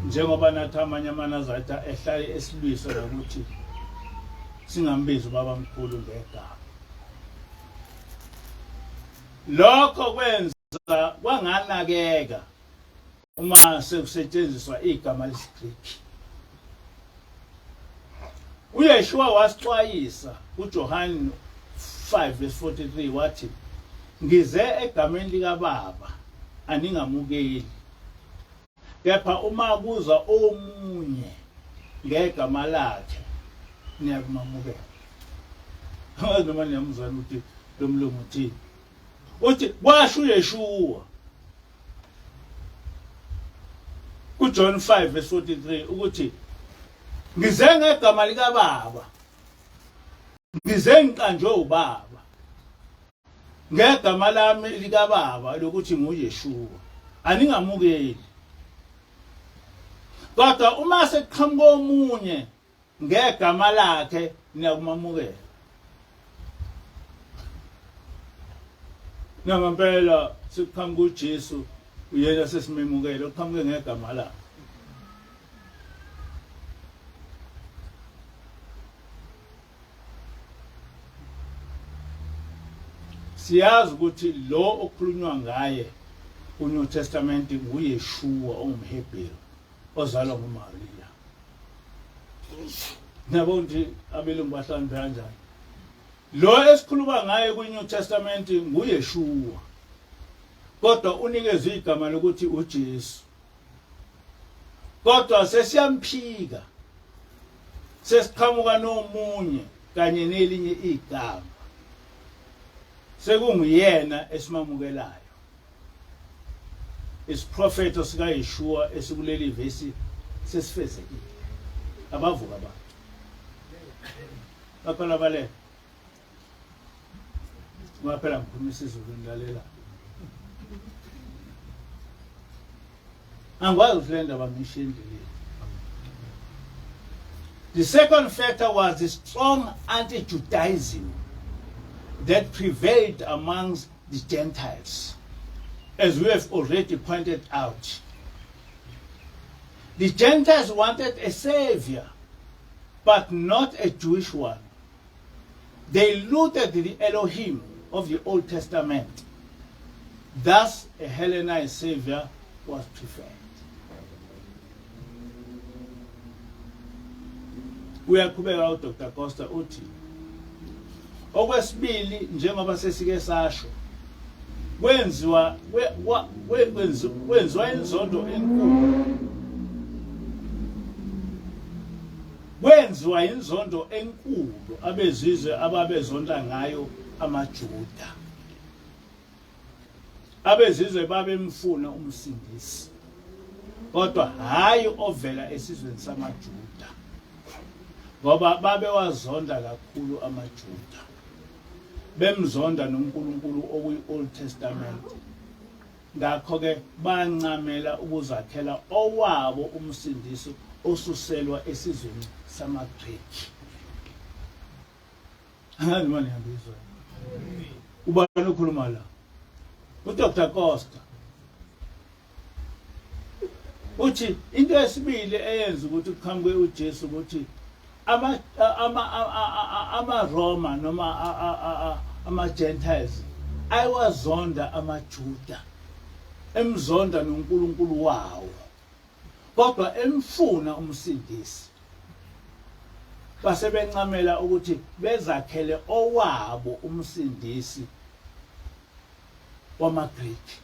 Njengoba nathi amanye amaNazaretha ehlale esilwisa ngokuthi singambizi ubabamkhulu ngegama. Lokho kwenza kwanganakeka uma sekusetshenziswa igama lesiGriki. UYeshua wasixwayisa kuJohane 5 verse 43 wathi ngize egameni likaBaba aningamukeli Kepha uma kuza omunye ngegama lakhe niyakumamukela. Angazi noma niyamuzwana ukuthi lo mlungu uthini. Uthi kwasho uYeshua kuJohn 5 verse 43 ukuthi ngize ngegama likaBaba ngize ngiqanjwe ubaba ngegama lami likababa lokuthi nguYeshua aningamukeli kodwa uma sekuqhamuka omunye ngegama lakhe niyakumamukela nangempela sekuqhamuka uJesu uyena sesimemukele uqhamuke ngegama lakhe Siyazi ukuthi lo okhulunywa ngaye kuNew Testament nguYeshua ongumHebheru ozalwa nguMariya. Niyabona ukuthi abelungu bahlakaniphe kanjani. Lo esikhuluma ngaye kwiNew Testament nguYeshua. Kodwa unikezwe igama lokuthi uJesu. Kodwa sesiyamphika. Sesiqhamuka nomunye kanye nelinye igama. Sekunguyena esimamukelayo. Isiprofetho sikaYeshua esikuleli vesi sesifezekile. Abavuka abantu. Bakhona balele. Ngoba phela ngikhuluma isiZulu nilalela. Angikwazi ukuthi le ndaba ngisho endleleni. The second factor was the strong anti-Judaism that prevailed amongst the Gentiles, as we have already pointed out. The Gentiles wanted a savior, but not a Jewish one. They looted the Elohim of the Old Testament. Thus, a Hellenized savior was preferred. Uyaqhubeka uDr Costa uthi okwesibili njengoba sesike sasho kwenziwa kwenziwa inzondo enkulu Kwenziwa inzondo enkulu abezizwe ababezonda ngayo amaJuda. Abezizwe babemfuna umsindisi, kodwa hhayi ovela esizweni samaJuda, ngoba babewazonda kakhulu amaJuda, bemzonda noNkulunkulu okuyi-Old Testament. Ngakho-ke bancamela ukuzakhela owabo umsindisi osuselwa esizweni samaGreki. Angazi noma niyangizwa. Ubani okhuluma la? UDr Costa uthi into yesibili eyenza ukuthi kuqhamuke uJesu ukuthi ama ama ama-Roma noma ama-Gentiles ayiwazonda amaJuda emzonda noNkulunkulu wawo kodwa emfuna umsindisi base bencamela ukuthi bezakhele owabo umsindisi wamaGriki.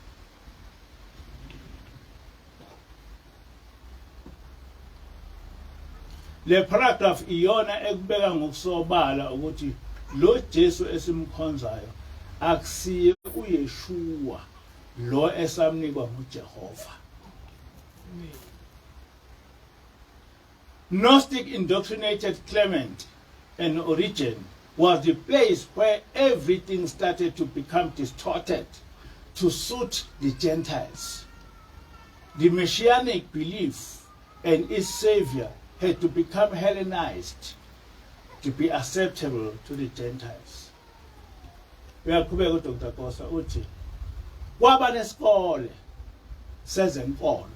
Le paragraph iyona ekubeka ngokusobala ukuthi lo Jesu esimkhonzayo akusiye uYeshua lo esamnikwa nguJehova. Gnostic indoctrinated Clement and Origen was the place where everything started to become distorted to suit the Gentiles. The messianic belief and its savior had to become Hellenized to be acceptable to the Gentiles. Uyaqhubeka uDr. Kosa uthi kwaba nesikole sezenkolo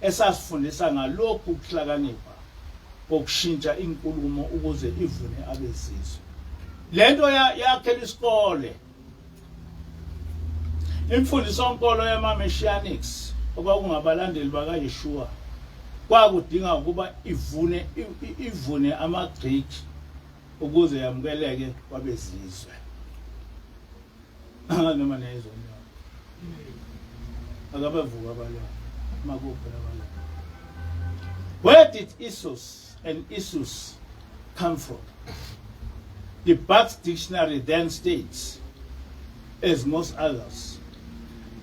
esasifundisa ngalokhu ukuhlakanipha kokushintsha inkulumo ukuze ivune abezizwe. Lento yakhela isikole imfundiso-nkolo yama-Messianics okwakungabalandeli bakaYeshua kwakudinga ukuba ivune ivune amaGriki ukuze yamukeleke kwabezizwe noma neyizwe akabavuka abalwa makuphi abalwa. Where did Isus and Isus come from? The Buck's Dictionary then states, as most others,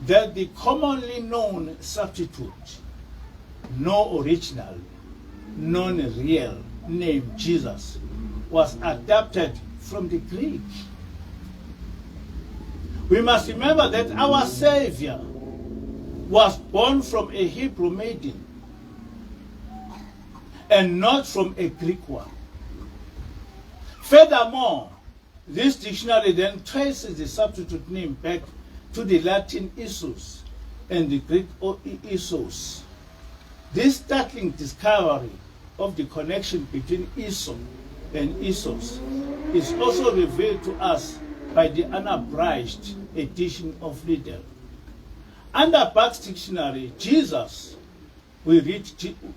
that the commonly known substitute, no original, non-real name Jesus, was adapted from the Greek. We must remember that our Savior was born from a Hebrew maiden and not from a Greek one. Furthermore, this dictionary then traces the substitute name back to the Latin Isus and the Greek Isos. This startling discovery of the connection between Esau and Isos is also revealed to us by the unabridged edition of Liddell. Under Buck's dictionary, Jesus, we read,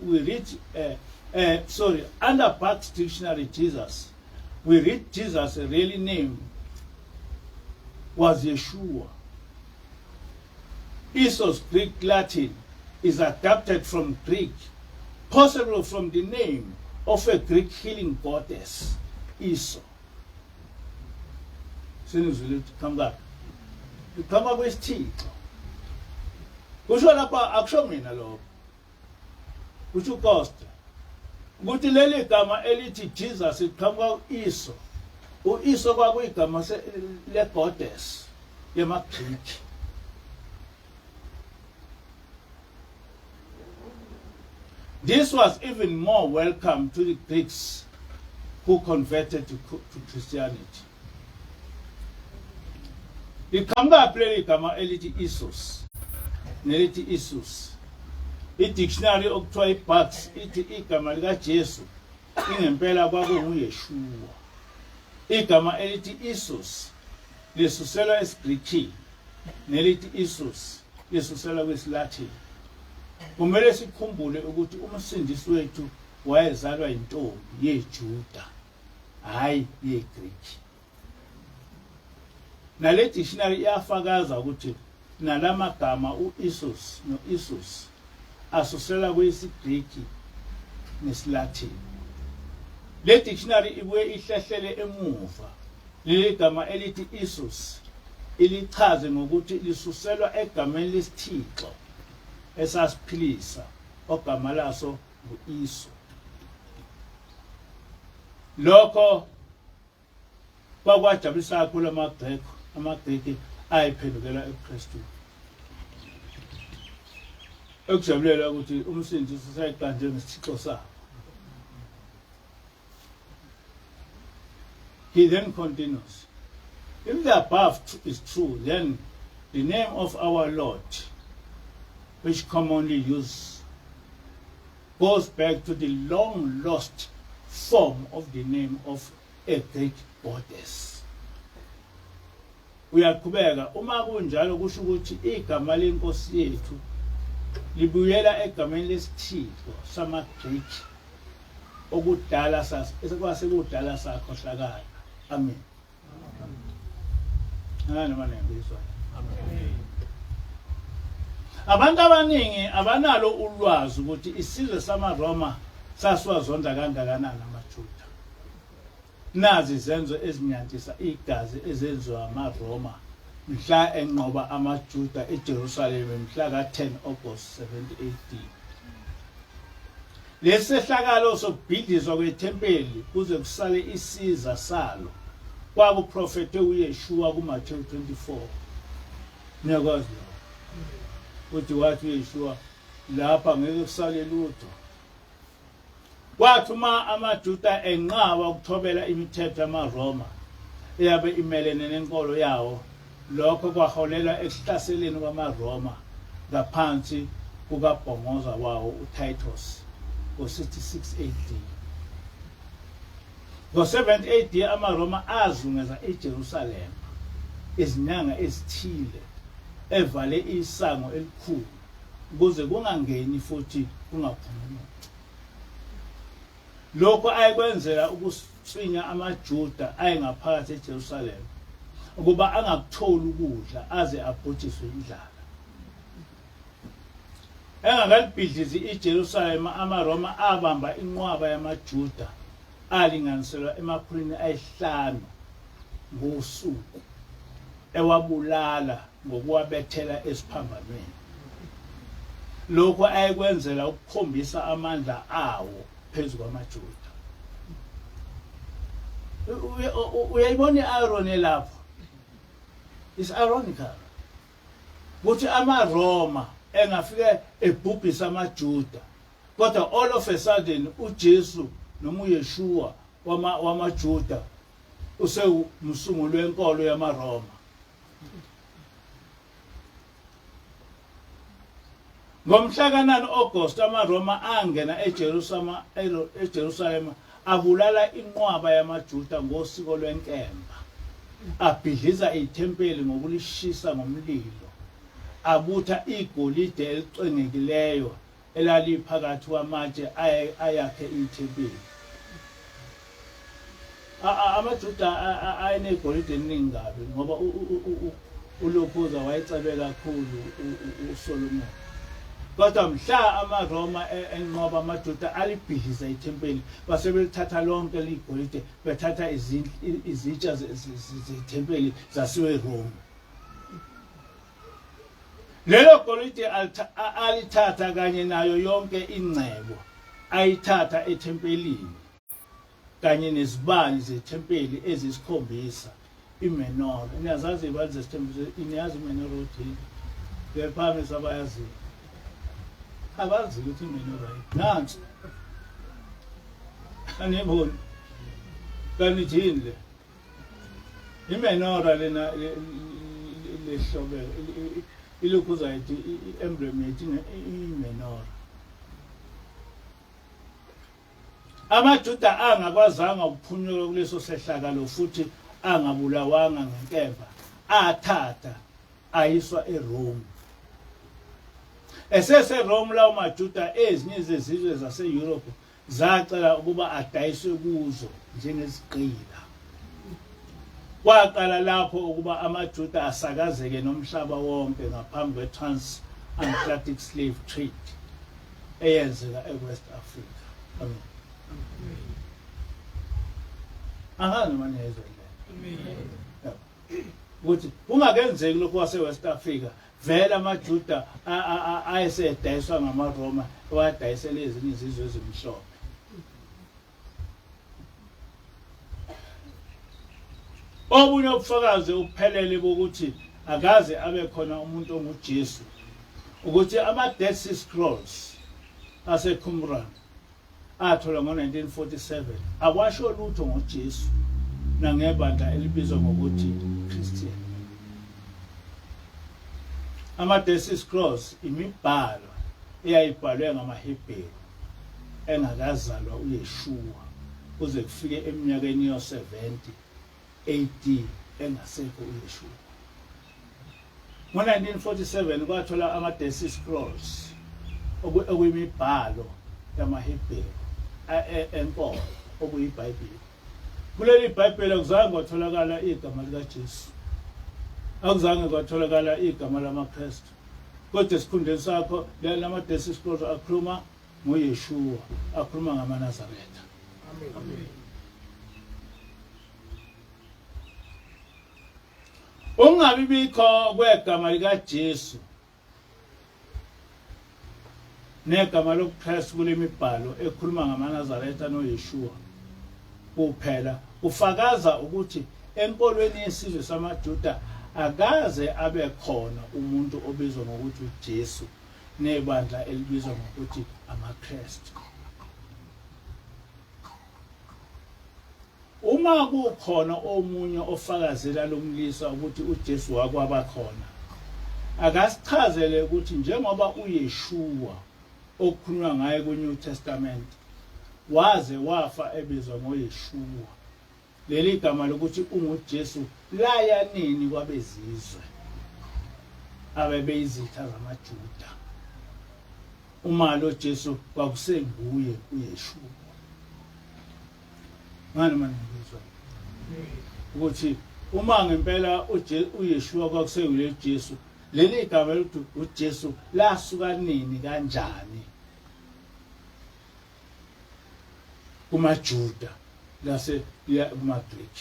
we read sorry, under Buck's dictionary, Jesus, we read Jesus' really name was Yeshua. Esau's Greek Latin is adapted from Greek, possibly from the name of a Greek healing goddess, Esau. Senizwile ukuthi qhamuka liqhamuka kwesithixo. Kusho lapha akusho mina lokho. Kusho uCosta ukuthi leli gama elithi Jesus liqhamuka ku-Esau. U-Esau kwakuyigama le-goddess yamaGriki. This was even more welcome to the Greeks who converted to Christianity. Liqhamuka leli gama elithi Isus nelithi Isus. I-dictionary okuthiwa i-Bucks ithi igama likaJesu ingempela kwakunguYeshua. Igama elithi Isus lisuselwa esiGrikini nelithi Isus lisuselwa kwisiLatin. Kumele sikhumbule ukuthi umsindisi wethu wayezalwa intombi yeJuda, hayi yeGriki. Nale dictionary iyafakaza ukuthi nalamagama uIsus noIsus asusela kwisiGriki nesiLatin. Le dictionary ibuye ihlehlele emuva leli gama elithi Isus ilichaze ngokuthi lisuselwa egameni lesithixo esasiphilisa ogama laso ngu-Iso. Lokho kwakwajabulisa kakhulu amaGreki, amaGreki ayephendukela ebuKristwini. Ekujabulela ukuthi umsindisi usayiqanje ngesithixo sabo. He then continues, if the above is true, then The name of our Lord, which commonly used, goes back to the long lost form of the name of a Greek goddess. Uyaqhubeka uma kunjalo kusho ukuthi igama lenkosi yethu libuyela egameni lesithixo samaGreek okudala kwasekudala sakhohlakala. Amen. Noma niyangizwa. Abantu abaningi abanalo ulwazi ukuthi isizwe samaRoma sasiwazonda kangakanani amaJuda. Nazi izenzo ezinyantisa igazi ezenziwa amaRoma mhla enqoba amaJuda eJerusalema mhla ka-10 August 70 AD. Lesi sehlakalo sokubhidlizwa kwethempeli kuze kusale isiza salo kwakuprofethwe uYeshua kuMathewu 24. Niyakwazi lokho. Uthi wathi uYeshua lapha ngeke kusale lutho. Kwathi uma amaJuda enqaba ukuthobela imithetho yamaRoma eyabe imelene nenkolo yawo, lokho kwaholela ekuhlaseleni kwamaRoma ngaphansi kukabhongoza wawo uTitus ngo-66 AD. Ngo-70 AD amaRoma azungeza iJerusalema izinyanga ezithile evale isango elikhulu ukuze kungangeni futhi kungaphumi muntu. Lokhu ayekwenzela ukuswinya amaJuda ayengaphakathi eJerusalema ukuba angakutholi ukudla aze abhujiswe indlala. Engakalibhidlizi iJerusalema, amaRoma abamba inqwaba yamaJuda alinganiselwa emakhulwini ayihlanu ngosuku ewabulala ngokuwabethela esiphambanweni. Lokhu ayekwenzela ukukhombisa amandla awo phezu kwamaJuda. Uyayibona i-irony lapho? It's ironical. Ukuthi amaRoma engafike ebhubhisa amaJuda kodwa all of a sudden uJesu noma uYeshua wamaJuda usewumsunguli wenkolo yamaRoma. Ngomhla ka-9 August amaRoma angena eJerusalema eJerusalema abulala inqwaba yamaJuda ngosiko lwenkemba. Abhidliza ithempeli ngokulishisa ngomlilo. Abutha igolide elicwengekileyo elaliphakathi kwamatshe ayakhe ithempeli. AmaJuda ayenegolide eliningi kabi ngoba uLophuza wayecebe kakhulu uSolomon. Kodwa mhla amaRoma e, enqoba amaJuda alibhidliza ithempeli base belithatha lonke ligolide bethatha izitsha zethempeli zasiwe eRoma. Lelo golide alithatha kanye nayo yonke ingcebo ayithatha ethempelini kanye nezibani zethempeli ezisikhombisa imenora. Niyazazi izibani zethempeli, niyazi imenora ukuthi yini? Ngiyaphamisa abayaziyo. Abazi ukuthi imenora yini. Nansi. Aniboni. Kanti yini le? Imenora lena lehlobela ilokhuza yethu i-emblem yethu imenora. AmaJuda angakwazanga ukuphunyuka kuleso sehlakalo futhi angabulawanga ngenkemba athatha ayiswa eRome. EseseRome lawo maJuda ezinye zezizwe zase-Europe zacela ukuba adayiswe kuzo njengezigqila. Kwaqala lapho ukuba amaJuda asakazeke nomhlaba wonke ngaphambi kwe-Trans-Atlantic Slave Trade eyenzeka e-West Africa. Amen. Angazi noma niyezwa le. Ukuthi kungakenzeki lokhu kwase-West Africa Vele amaJuda ayesedayiswa ngamaRoma ewadayisela ezinye izizwe ezimhlophe. Obunye ubufakazi obuphelele bokuthi akaze abe khona umuntu onguJesu ukuthi ama-Dead Sea Scrolls aseQumran atholwa ngo-1947 awasho lutho ngoJesu nangebandla elibizwa ngokuthi Christian. Ama-Dead Sea Scrolls imibhalo eyayibhalwe ngamaHebheru engakazalwa uYeshua kuze kufike eminyakeni yo-70 AD engasekho uYeshua. Ngo-1947 kwathola ama-Dead Sea Scrolls okuyimibhalo yamaHebheru enkolo okuyiBhayibheli. Kuleli Bhayibheli akuzange kwatholakala igama likaJesu. Akuzange kwatholakala igama lamaKristu. Kodwa esikhundleni sakho lama-Dead Sea Scrolls akhuluma ngoYeshua, akhuluma ngamaNazaretha. Amen. Ukungabi bikho kwegama likaJesu negama lobuKristu kule mibhalo ekhuluma ngamaNazaretha noYeshua kuphela kufakaza ukuthi enkolweni yesizwe samaJuda akaze abe khona umuntu obizwa ngokuthi uJesu nebandla elibizwa ngokuthi amaKristu. Uma kukhona omunye ofakazela lomlisa ukuthi uJesu wakwaba khona, akasichazele ukuthi njengoba uYeshua okukhulunywa ngaye ku-New Testament waze wafa ebizwa ngoYeshua, leli gama lokuthi unguJesu laya nini kwabezizwe abebeyizitha zamaJuda? Uma lo Jesu kwakusenguye uYeshua. Ngani manje ngizwa ukuthi uma ngempela uYeshua kwakuseyule Jesu, leli gama elithi uJesu lasuka nini kanjani kumaJuda lase kumaGreek?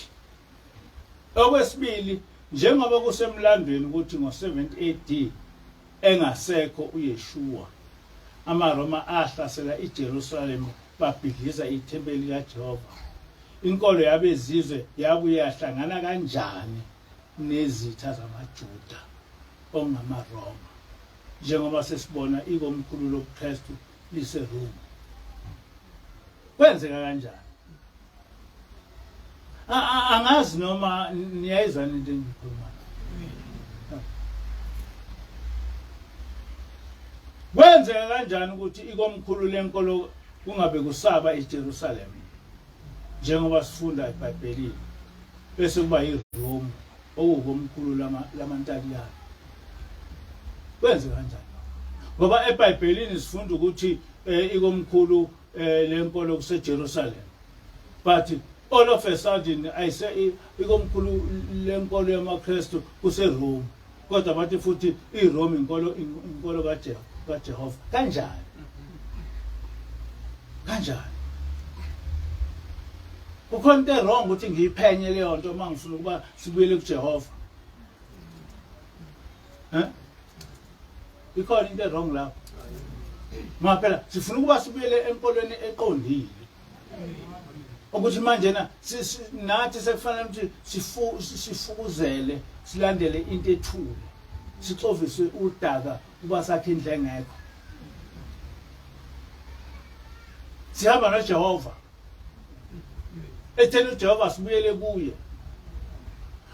Okwesibili, njengoba kusemlandweni ukuthi ngo-70 AD engasekho uYeshua, amaRoma ahlasela iJerusalema babhidliza ithempeli likaJehova. Inkolo yabezizwe yabuye yahlangana kanjani nezitha zamaJuda okungamaRoma, njengoba sesibona ikomkhulu lobuKristu liseRoma? Kwenzeka kanjani? Angazi noma niyayizwa into engiyikhulumayo. Kwenzeka kanjani ukuthi ikomkhulu lenkolo kungabe kusaba iJerusalem njengoba sifunda eBhayibhelini, bese kuba yiRome okuwukomkhulu lamaNtaliyane? Kwenzeka kanjani? Ngoba eBhayibhelini sifunda ukuthi ikomkhulu lenkolo kuseJerusalem, but all of a sudden ayise ikomkhulu lenkolo yamaKristu kuseRome, kodwa bathi futhi iRome inkolo kaJehova. Kanjani? Kanjani? Kukhona into e-wrong ukuthi ngiyiphenye leyo nto uma ngifuna ukuba sibuyele kuJehova. Eh? Ikhona into e-wrong lapho. Ngoba phela sifuna ukuba sibuyele enkolweni eqondile. Ukuthi manje na nathi sekufanele ukuthi sifukuzele silandele into ethule. Sixoviswe udaka kuba sakhe indle engekho. Sihamba noJehova. Etheni uJehova sibuyele kuye.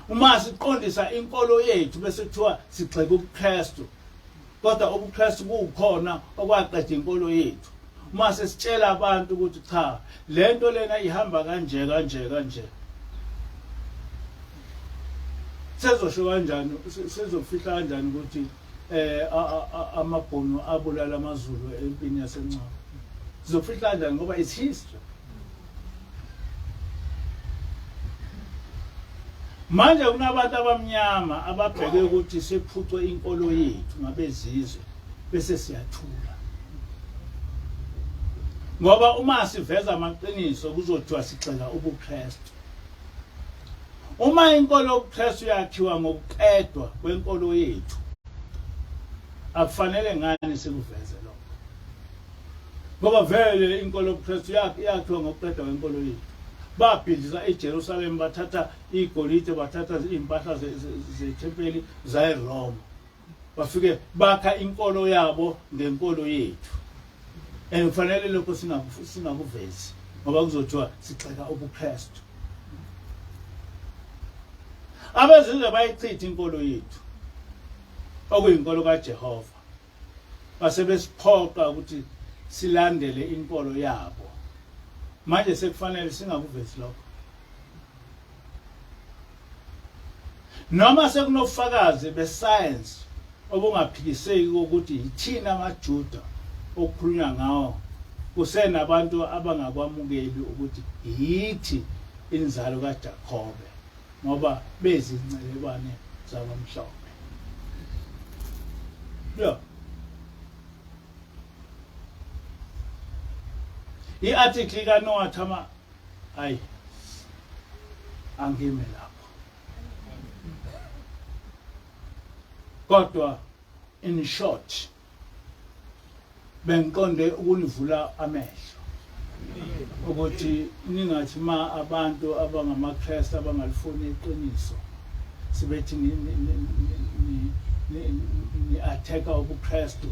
Uma siqondisa inkolo yethu bese kuthiwa sigxeka ubuKristu, kodwa ubuKristu kukhona okwaqeda inkolo yethu. Uma sesitshela abantu ukuthi cha, lento lena ihamba kanje kanje kanje, sezosho kanjani, sezofihla kanjani ukuthi amabhunu abulala amaZulu empini yaseNcome? Sizofihla kanjani ngoba it's history. Manje kunabantu abamnyama ababheke ukuthi sephucwe inkolo yethu ngabezizwe bese siyathula, ngoba uma siveza amaqiniso kuzothiwa sigxeka ubuKristu. Uma inkolo yobuKristu yakhiwa ngokuqedwa kwenkolo yethu, akufanele ngani sikuveze lokho, ngoba vele inkolo yobuKristu yakhiwa ngokuqedwa kwenkolo yethu. Babhidliza iJerusalem, bathatha igolide, bathatha izimpahla zethempeli zayeRoma, bafike bakha inkolo yabo ngenkolo yethu. And kufanele lokho singakuvezi ngoba kuzothiwa sigxeka ubuKristu. Abezizwe bayichitha inkolo yethu. Okuyinkolo kaJehova. Base besiphoqa ukuthi silandele inkolo yabo. Manje sekufanele singakuvezi lokho. Noma sekunofakazi besayensi obungaphikiseki kokuthi yithina amaJuda okukhulunywa ngawo, kusenabantu abangakwamukeli ukuthi yithi inzalo kaJakobe ngoba bezincelekwane zabamhlophe. Yeah. I-article kaNoah Thama ayi angime lapho. Kodwa in short bengiqonde ukunivula amehlo ukuthi ningathi ma abantu abangamaKristu abangalifuni iqiniso sibethi ni ni attack ubuKristu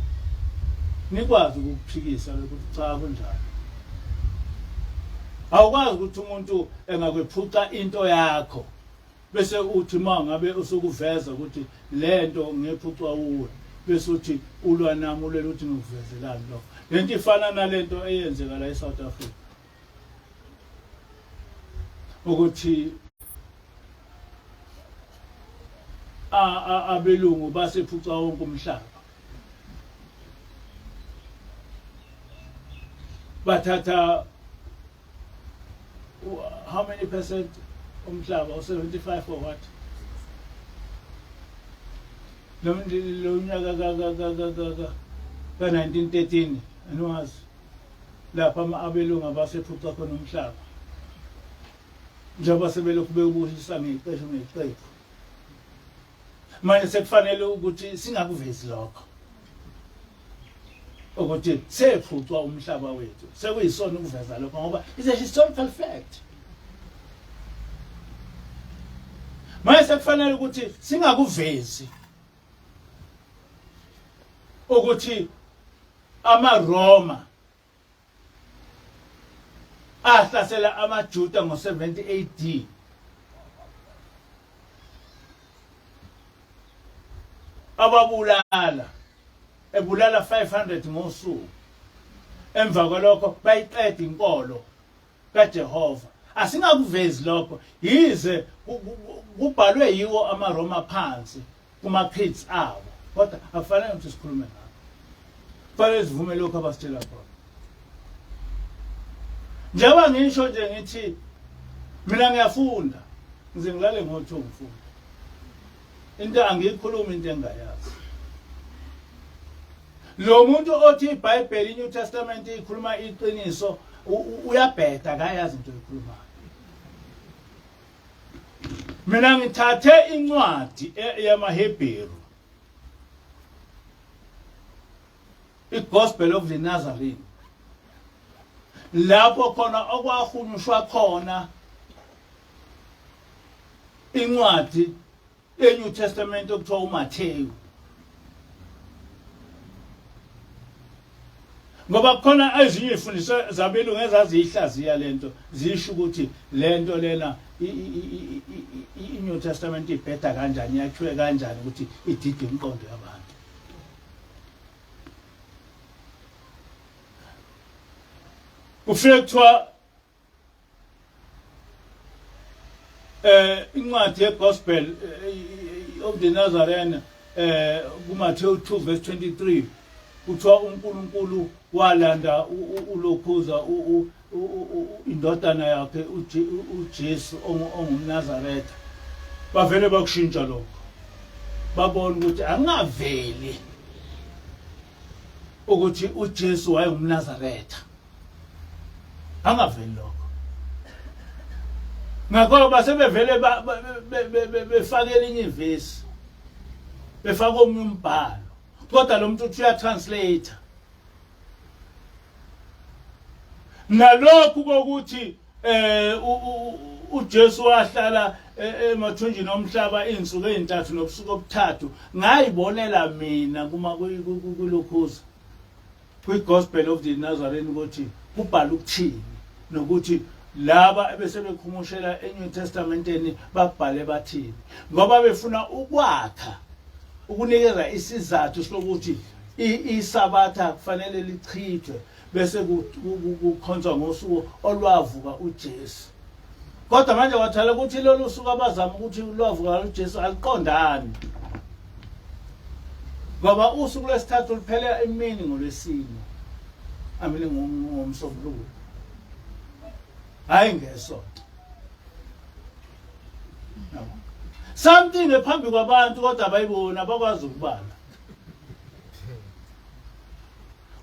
nikwazi ukukuphikisa ukuthi cha kunjalo. Awukwazi ukuthi umuntu engakwephuca into yakho bese uthi uma ngabe usukuveza ukuthi lento ngephucwa uwe bese uthi ulwa nami ulwela ukuthi ngikuvezelani lokho. Lento ifana nalento eyenzeka la eSouth Africa ukuthi abelungu basephuca wonke umhlaba bathatha how many percent umhlaba u-75 or what lo nyaka ka-1913 aniwazi lapha abelungu abasephuca khona umhlaba njengoba sebelokhu bewubuyisa ngeqephu ngeqephu manje sekufanele ukuthi singakuvezi lokho ukuthi sephucwa umhlaba wethu sekuyisona ukuveza lokho ngoba it's a historical fact. Manje sekufanele ukuthi singakuvezi ukuthi amaRoma ahlasela amaJuda ngo-70 AD ababulala ebulala 500 ngosuku emva kwalokho bayiqeda inkolo kaJehova. Asingakuvezi lokho yize kubhalwe yiwo amaRoma phansi kuma-creeds awo, kodwa akufanele ukuthi sikhulume ngakho. Kufanele sivume lokho abasitshela khona. Njengoba ngisho nje ngithi mina ngiyafunda, ngize ngilale ngo-two ngifunda. Into angiyikhulumi into engingayazi. Lo muntu othi iBhayibheli iNew Testament ikhuluma iqiniso uyabheda akayazi into oyikhulumayo. Mina ngithathe incwadi e, yamaHebheru iGospel of the Nazarene lapho khona okwahunyushwa khona incwadi eNew Testament okuthiwa uMathewu ngoba kukhona ezinye izifundiso zabelungu ezaziyihlaziya lento zisho ukuthi lento lena i-New Testament ibheda kanjani yakhiwe kanjani ukuthi idide imiqondo yabantu. Kufike kuthiwa eh incwadi yegospel eh, of the Nazarene eh kuMathewu 2 verse 23 kuthiwa uNkulunkulu walanda ulokhuza indodana yakhe uJesu ongumNazaretha. Bavele bakushintsha lokho, babona ukuthi angaveli ukuthi uJesu wayengumNazaretha, angaveli lokho. Ngakho basebevele befake elinye ivesi, befaka omunye umbhalo, kodwa lo muntu uthi uyatranslate nalokhu kokuthi eh uJesu wahlala e, emathunjini omhlaba izinsuku ezintathu nobusuku obuthathu ngayibonela mina kuma kulokhuza kwi-Gospel of the Nazarene ukuthi kubhala ukuthini nokuthi laba ebese bekhumushela eNew Testamenteni babhale bathini ngoba befuna ukwakha. Ukunikeza isizathu sokuthi iSabatha kufanele lichithwe bese kukhonzwa ngosuku olwavuka uJesu. Kodwa manje wathala ukuthi lolu suku abazama ukuthi lwavuka uJesu aliqondani. Ngoba usuku lwesithathu luphela emini ngolwesine. Amini ngomsombuluko. Hayi ngesonto. Something ephambi kwabantu kodwa abayiboni abakwazi ukubala.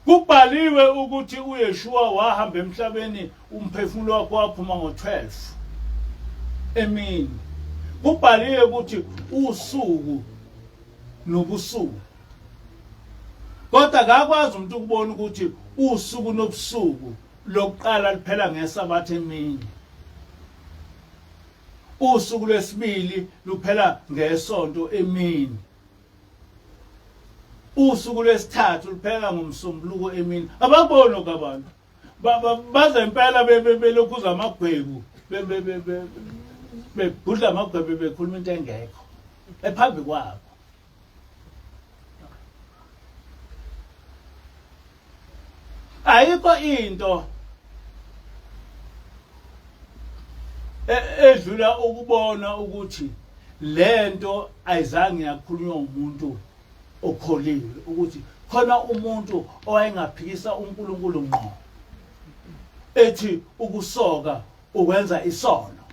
Kubhaliwe ukuthi uYeshua wahamba emhlabeni umphefumulo wakhe waphuma ngo-12 emini. Kubhaliwe ukuthi usuku nobusuku. Kodwa akakwazi umuntu ukubona ukuthi usuku nobusuku lokuqala liphela ngesabatha emini. Usuku lwesibili luphela ngesonto emini. Usuku lwesithathu luphela ngomsombuluko emini. Abakuboni lokho abantu. Baze impela belokhuza amagwebu bebhudla amagwebu bekhuluma into engekho ephambi kwabo. Ayikho into edlula ukubona ukuthi lento ayizange yakhulunywa umuntu okholiwe ukuthi khona umuntu owayengaphikisa uNkulunkulu ngqo ethi ukusoka ukwenza isono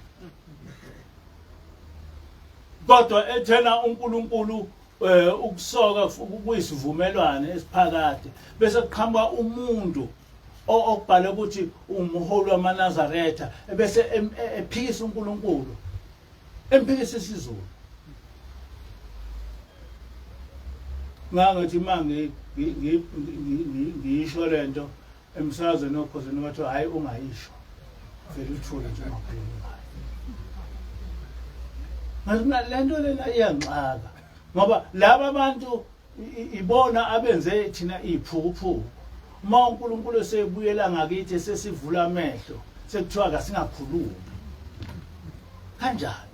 kodwa ethena uNkulunkulu eh, ukusoka kuyisivumelwano esiphakade bese kuqhamuka umuntu okubhale ukuthi umholi wamaNazaretha ebese ephikisa uNkulunkulu emphikisa isiZulu ngangithi uma ngiyisho lento emsakazweni okhozini bathiwa hhayi ungayisho vele uthule nje ungakhulumi ngayo ngathi mina le nto lena iyangixaka ngoba laba bantu ibona abenze thina iphukuphuku uma uNkulunkulu esebuyela ngakithi sesivula amehlo sekuthiwa kasingakhulumi kanjani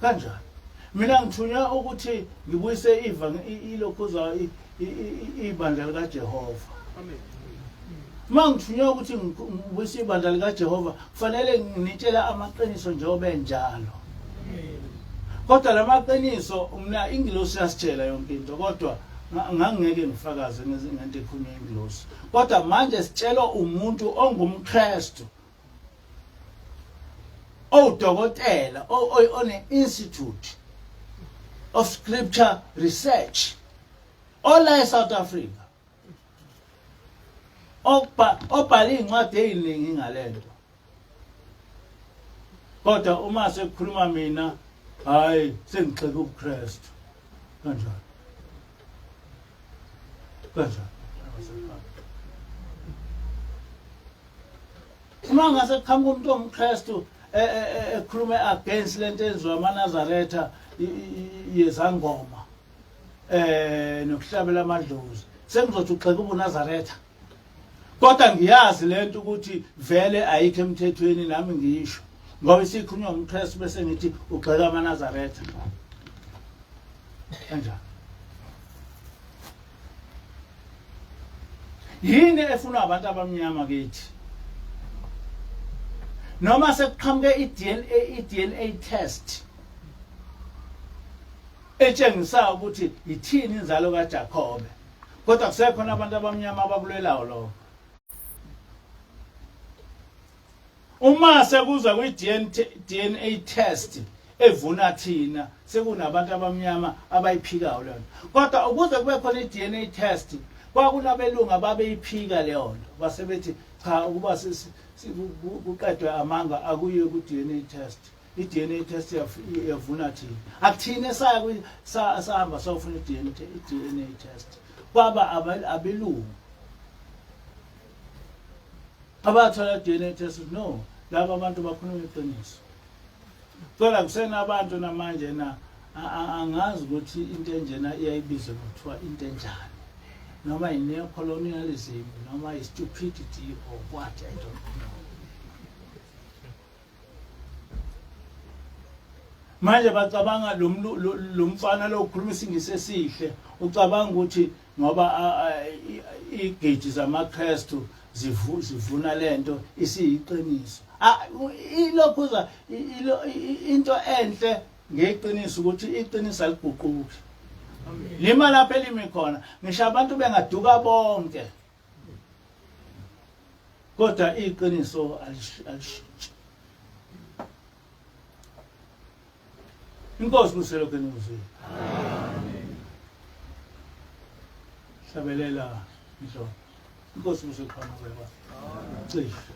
Kanjani? Mina ngithunywa ukuthi ngibuyise iva ilokhuza ibandla likaJehova. Amen. Uma ngithunywa ukuthi ngibuyise ibandla likaJehova, kufanele nginitshela amaqiniso njengoba enjalo. Kodwa lamaqiniso mina ingilosi yasitshela yonke into kodwa ngangeke ngifakaze ngento ekhulunywa ingilosi. Kodwa manje sitshelwa umuntu ongumKristu owudokotela one-institute of scripture research ola e-South Africa obhala iy'ncwadi ey'ningi ngale nto kodwa uma sekukhuluma mina hhayi sengigxeka ubuKristu kanjani kanjani Uma ngase kuqhamuka umuntu ongumKristu e, e, e, ekhulume against lento enziwa amaNazaretha yezangoma eh nokuhlabela amadlozi sengizothi ugxeka ubuNazaretha kodwa ngiyazi lento ukuthi vele ayikho emthethweni nami ngisho ngoba isikhulunywa umKristu bese ngithi ugxeka amaNazaretha kanjani Yini efunwa abantu abamnyama kithi? Noma sekuqhamuke i-DNA i-DNA test etshengisa ukuthi yithini inzalo kaJakobe. Kodwa kusekhona abantu abamnyama abakulwelayo lokho. Uma sekuza kwi-DNA test evuna thina sekunabantu abamnyama abayiphikayo leyo nto. Kodwa ukuze kube khona i-DNA test kwakunabelungu ababeyiphika leyo nto base bethi cha ukuba kuqedwe amanga akuyiwe ku-DNA test. I-DNA test yavuna thina. Akuthina esaya sahamba sayofuna i-DNA test. Kwaba abelungu abathola DNA test no laba abantu bakhuluma iqiniso kodwa kusenabantu namanje na angazi ukuthi into enjena iyayibizwa kuthiwa into enjani noma i-neocolonialism noma i-stupidity or what i don't know. Manje bacabanga lo mfana lo ukhuluma isingisi esihle, ucabanga ukuthi ngoba igidi zamaKristu zivuna lento isiyiqiniso. Ilokhuza into enhle ngeqiniso ukuthi iqiniso aliguquki. Lima lapho elimi khona, ngisho abantu bengaduka bonke. Kodwa iqiniso alishintshi. Inkosi kuselokhu enikuzwile. Amen. Hlabelela inhloko. Inkosi kuseqhamuka. Cishe.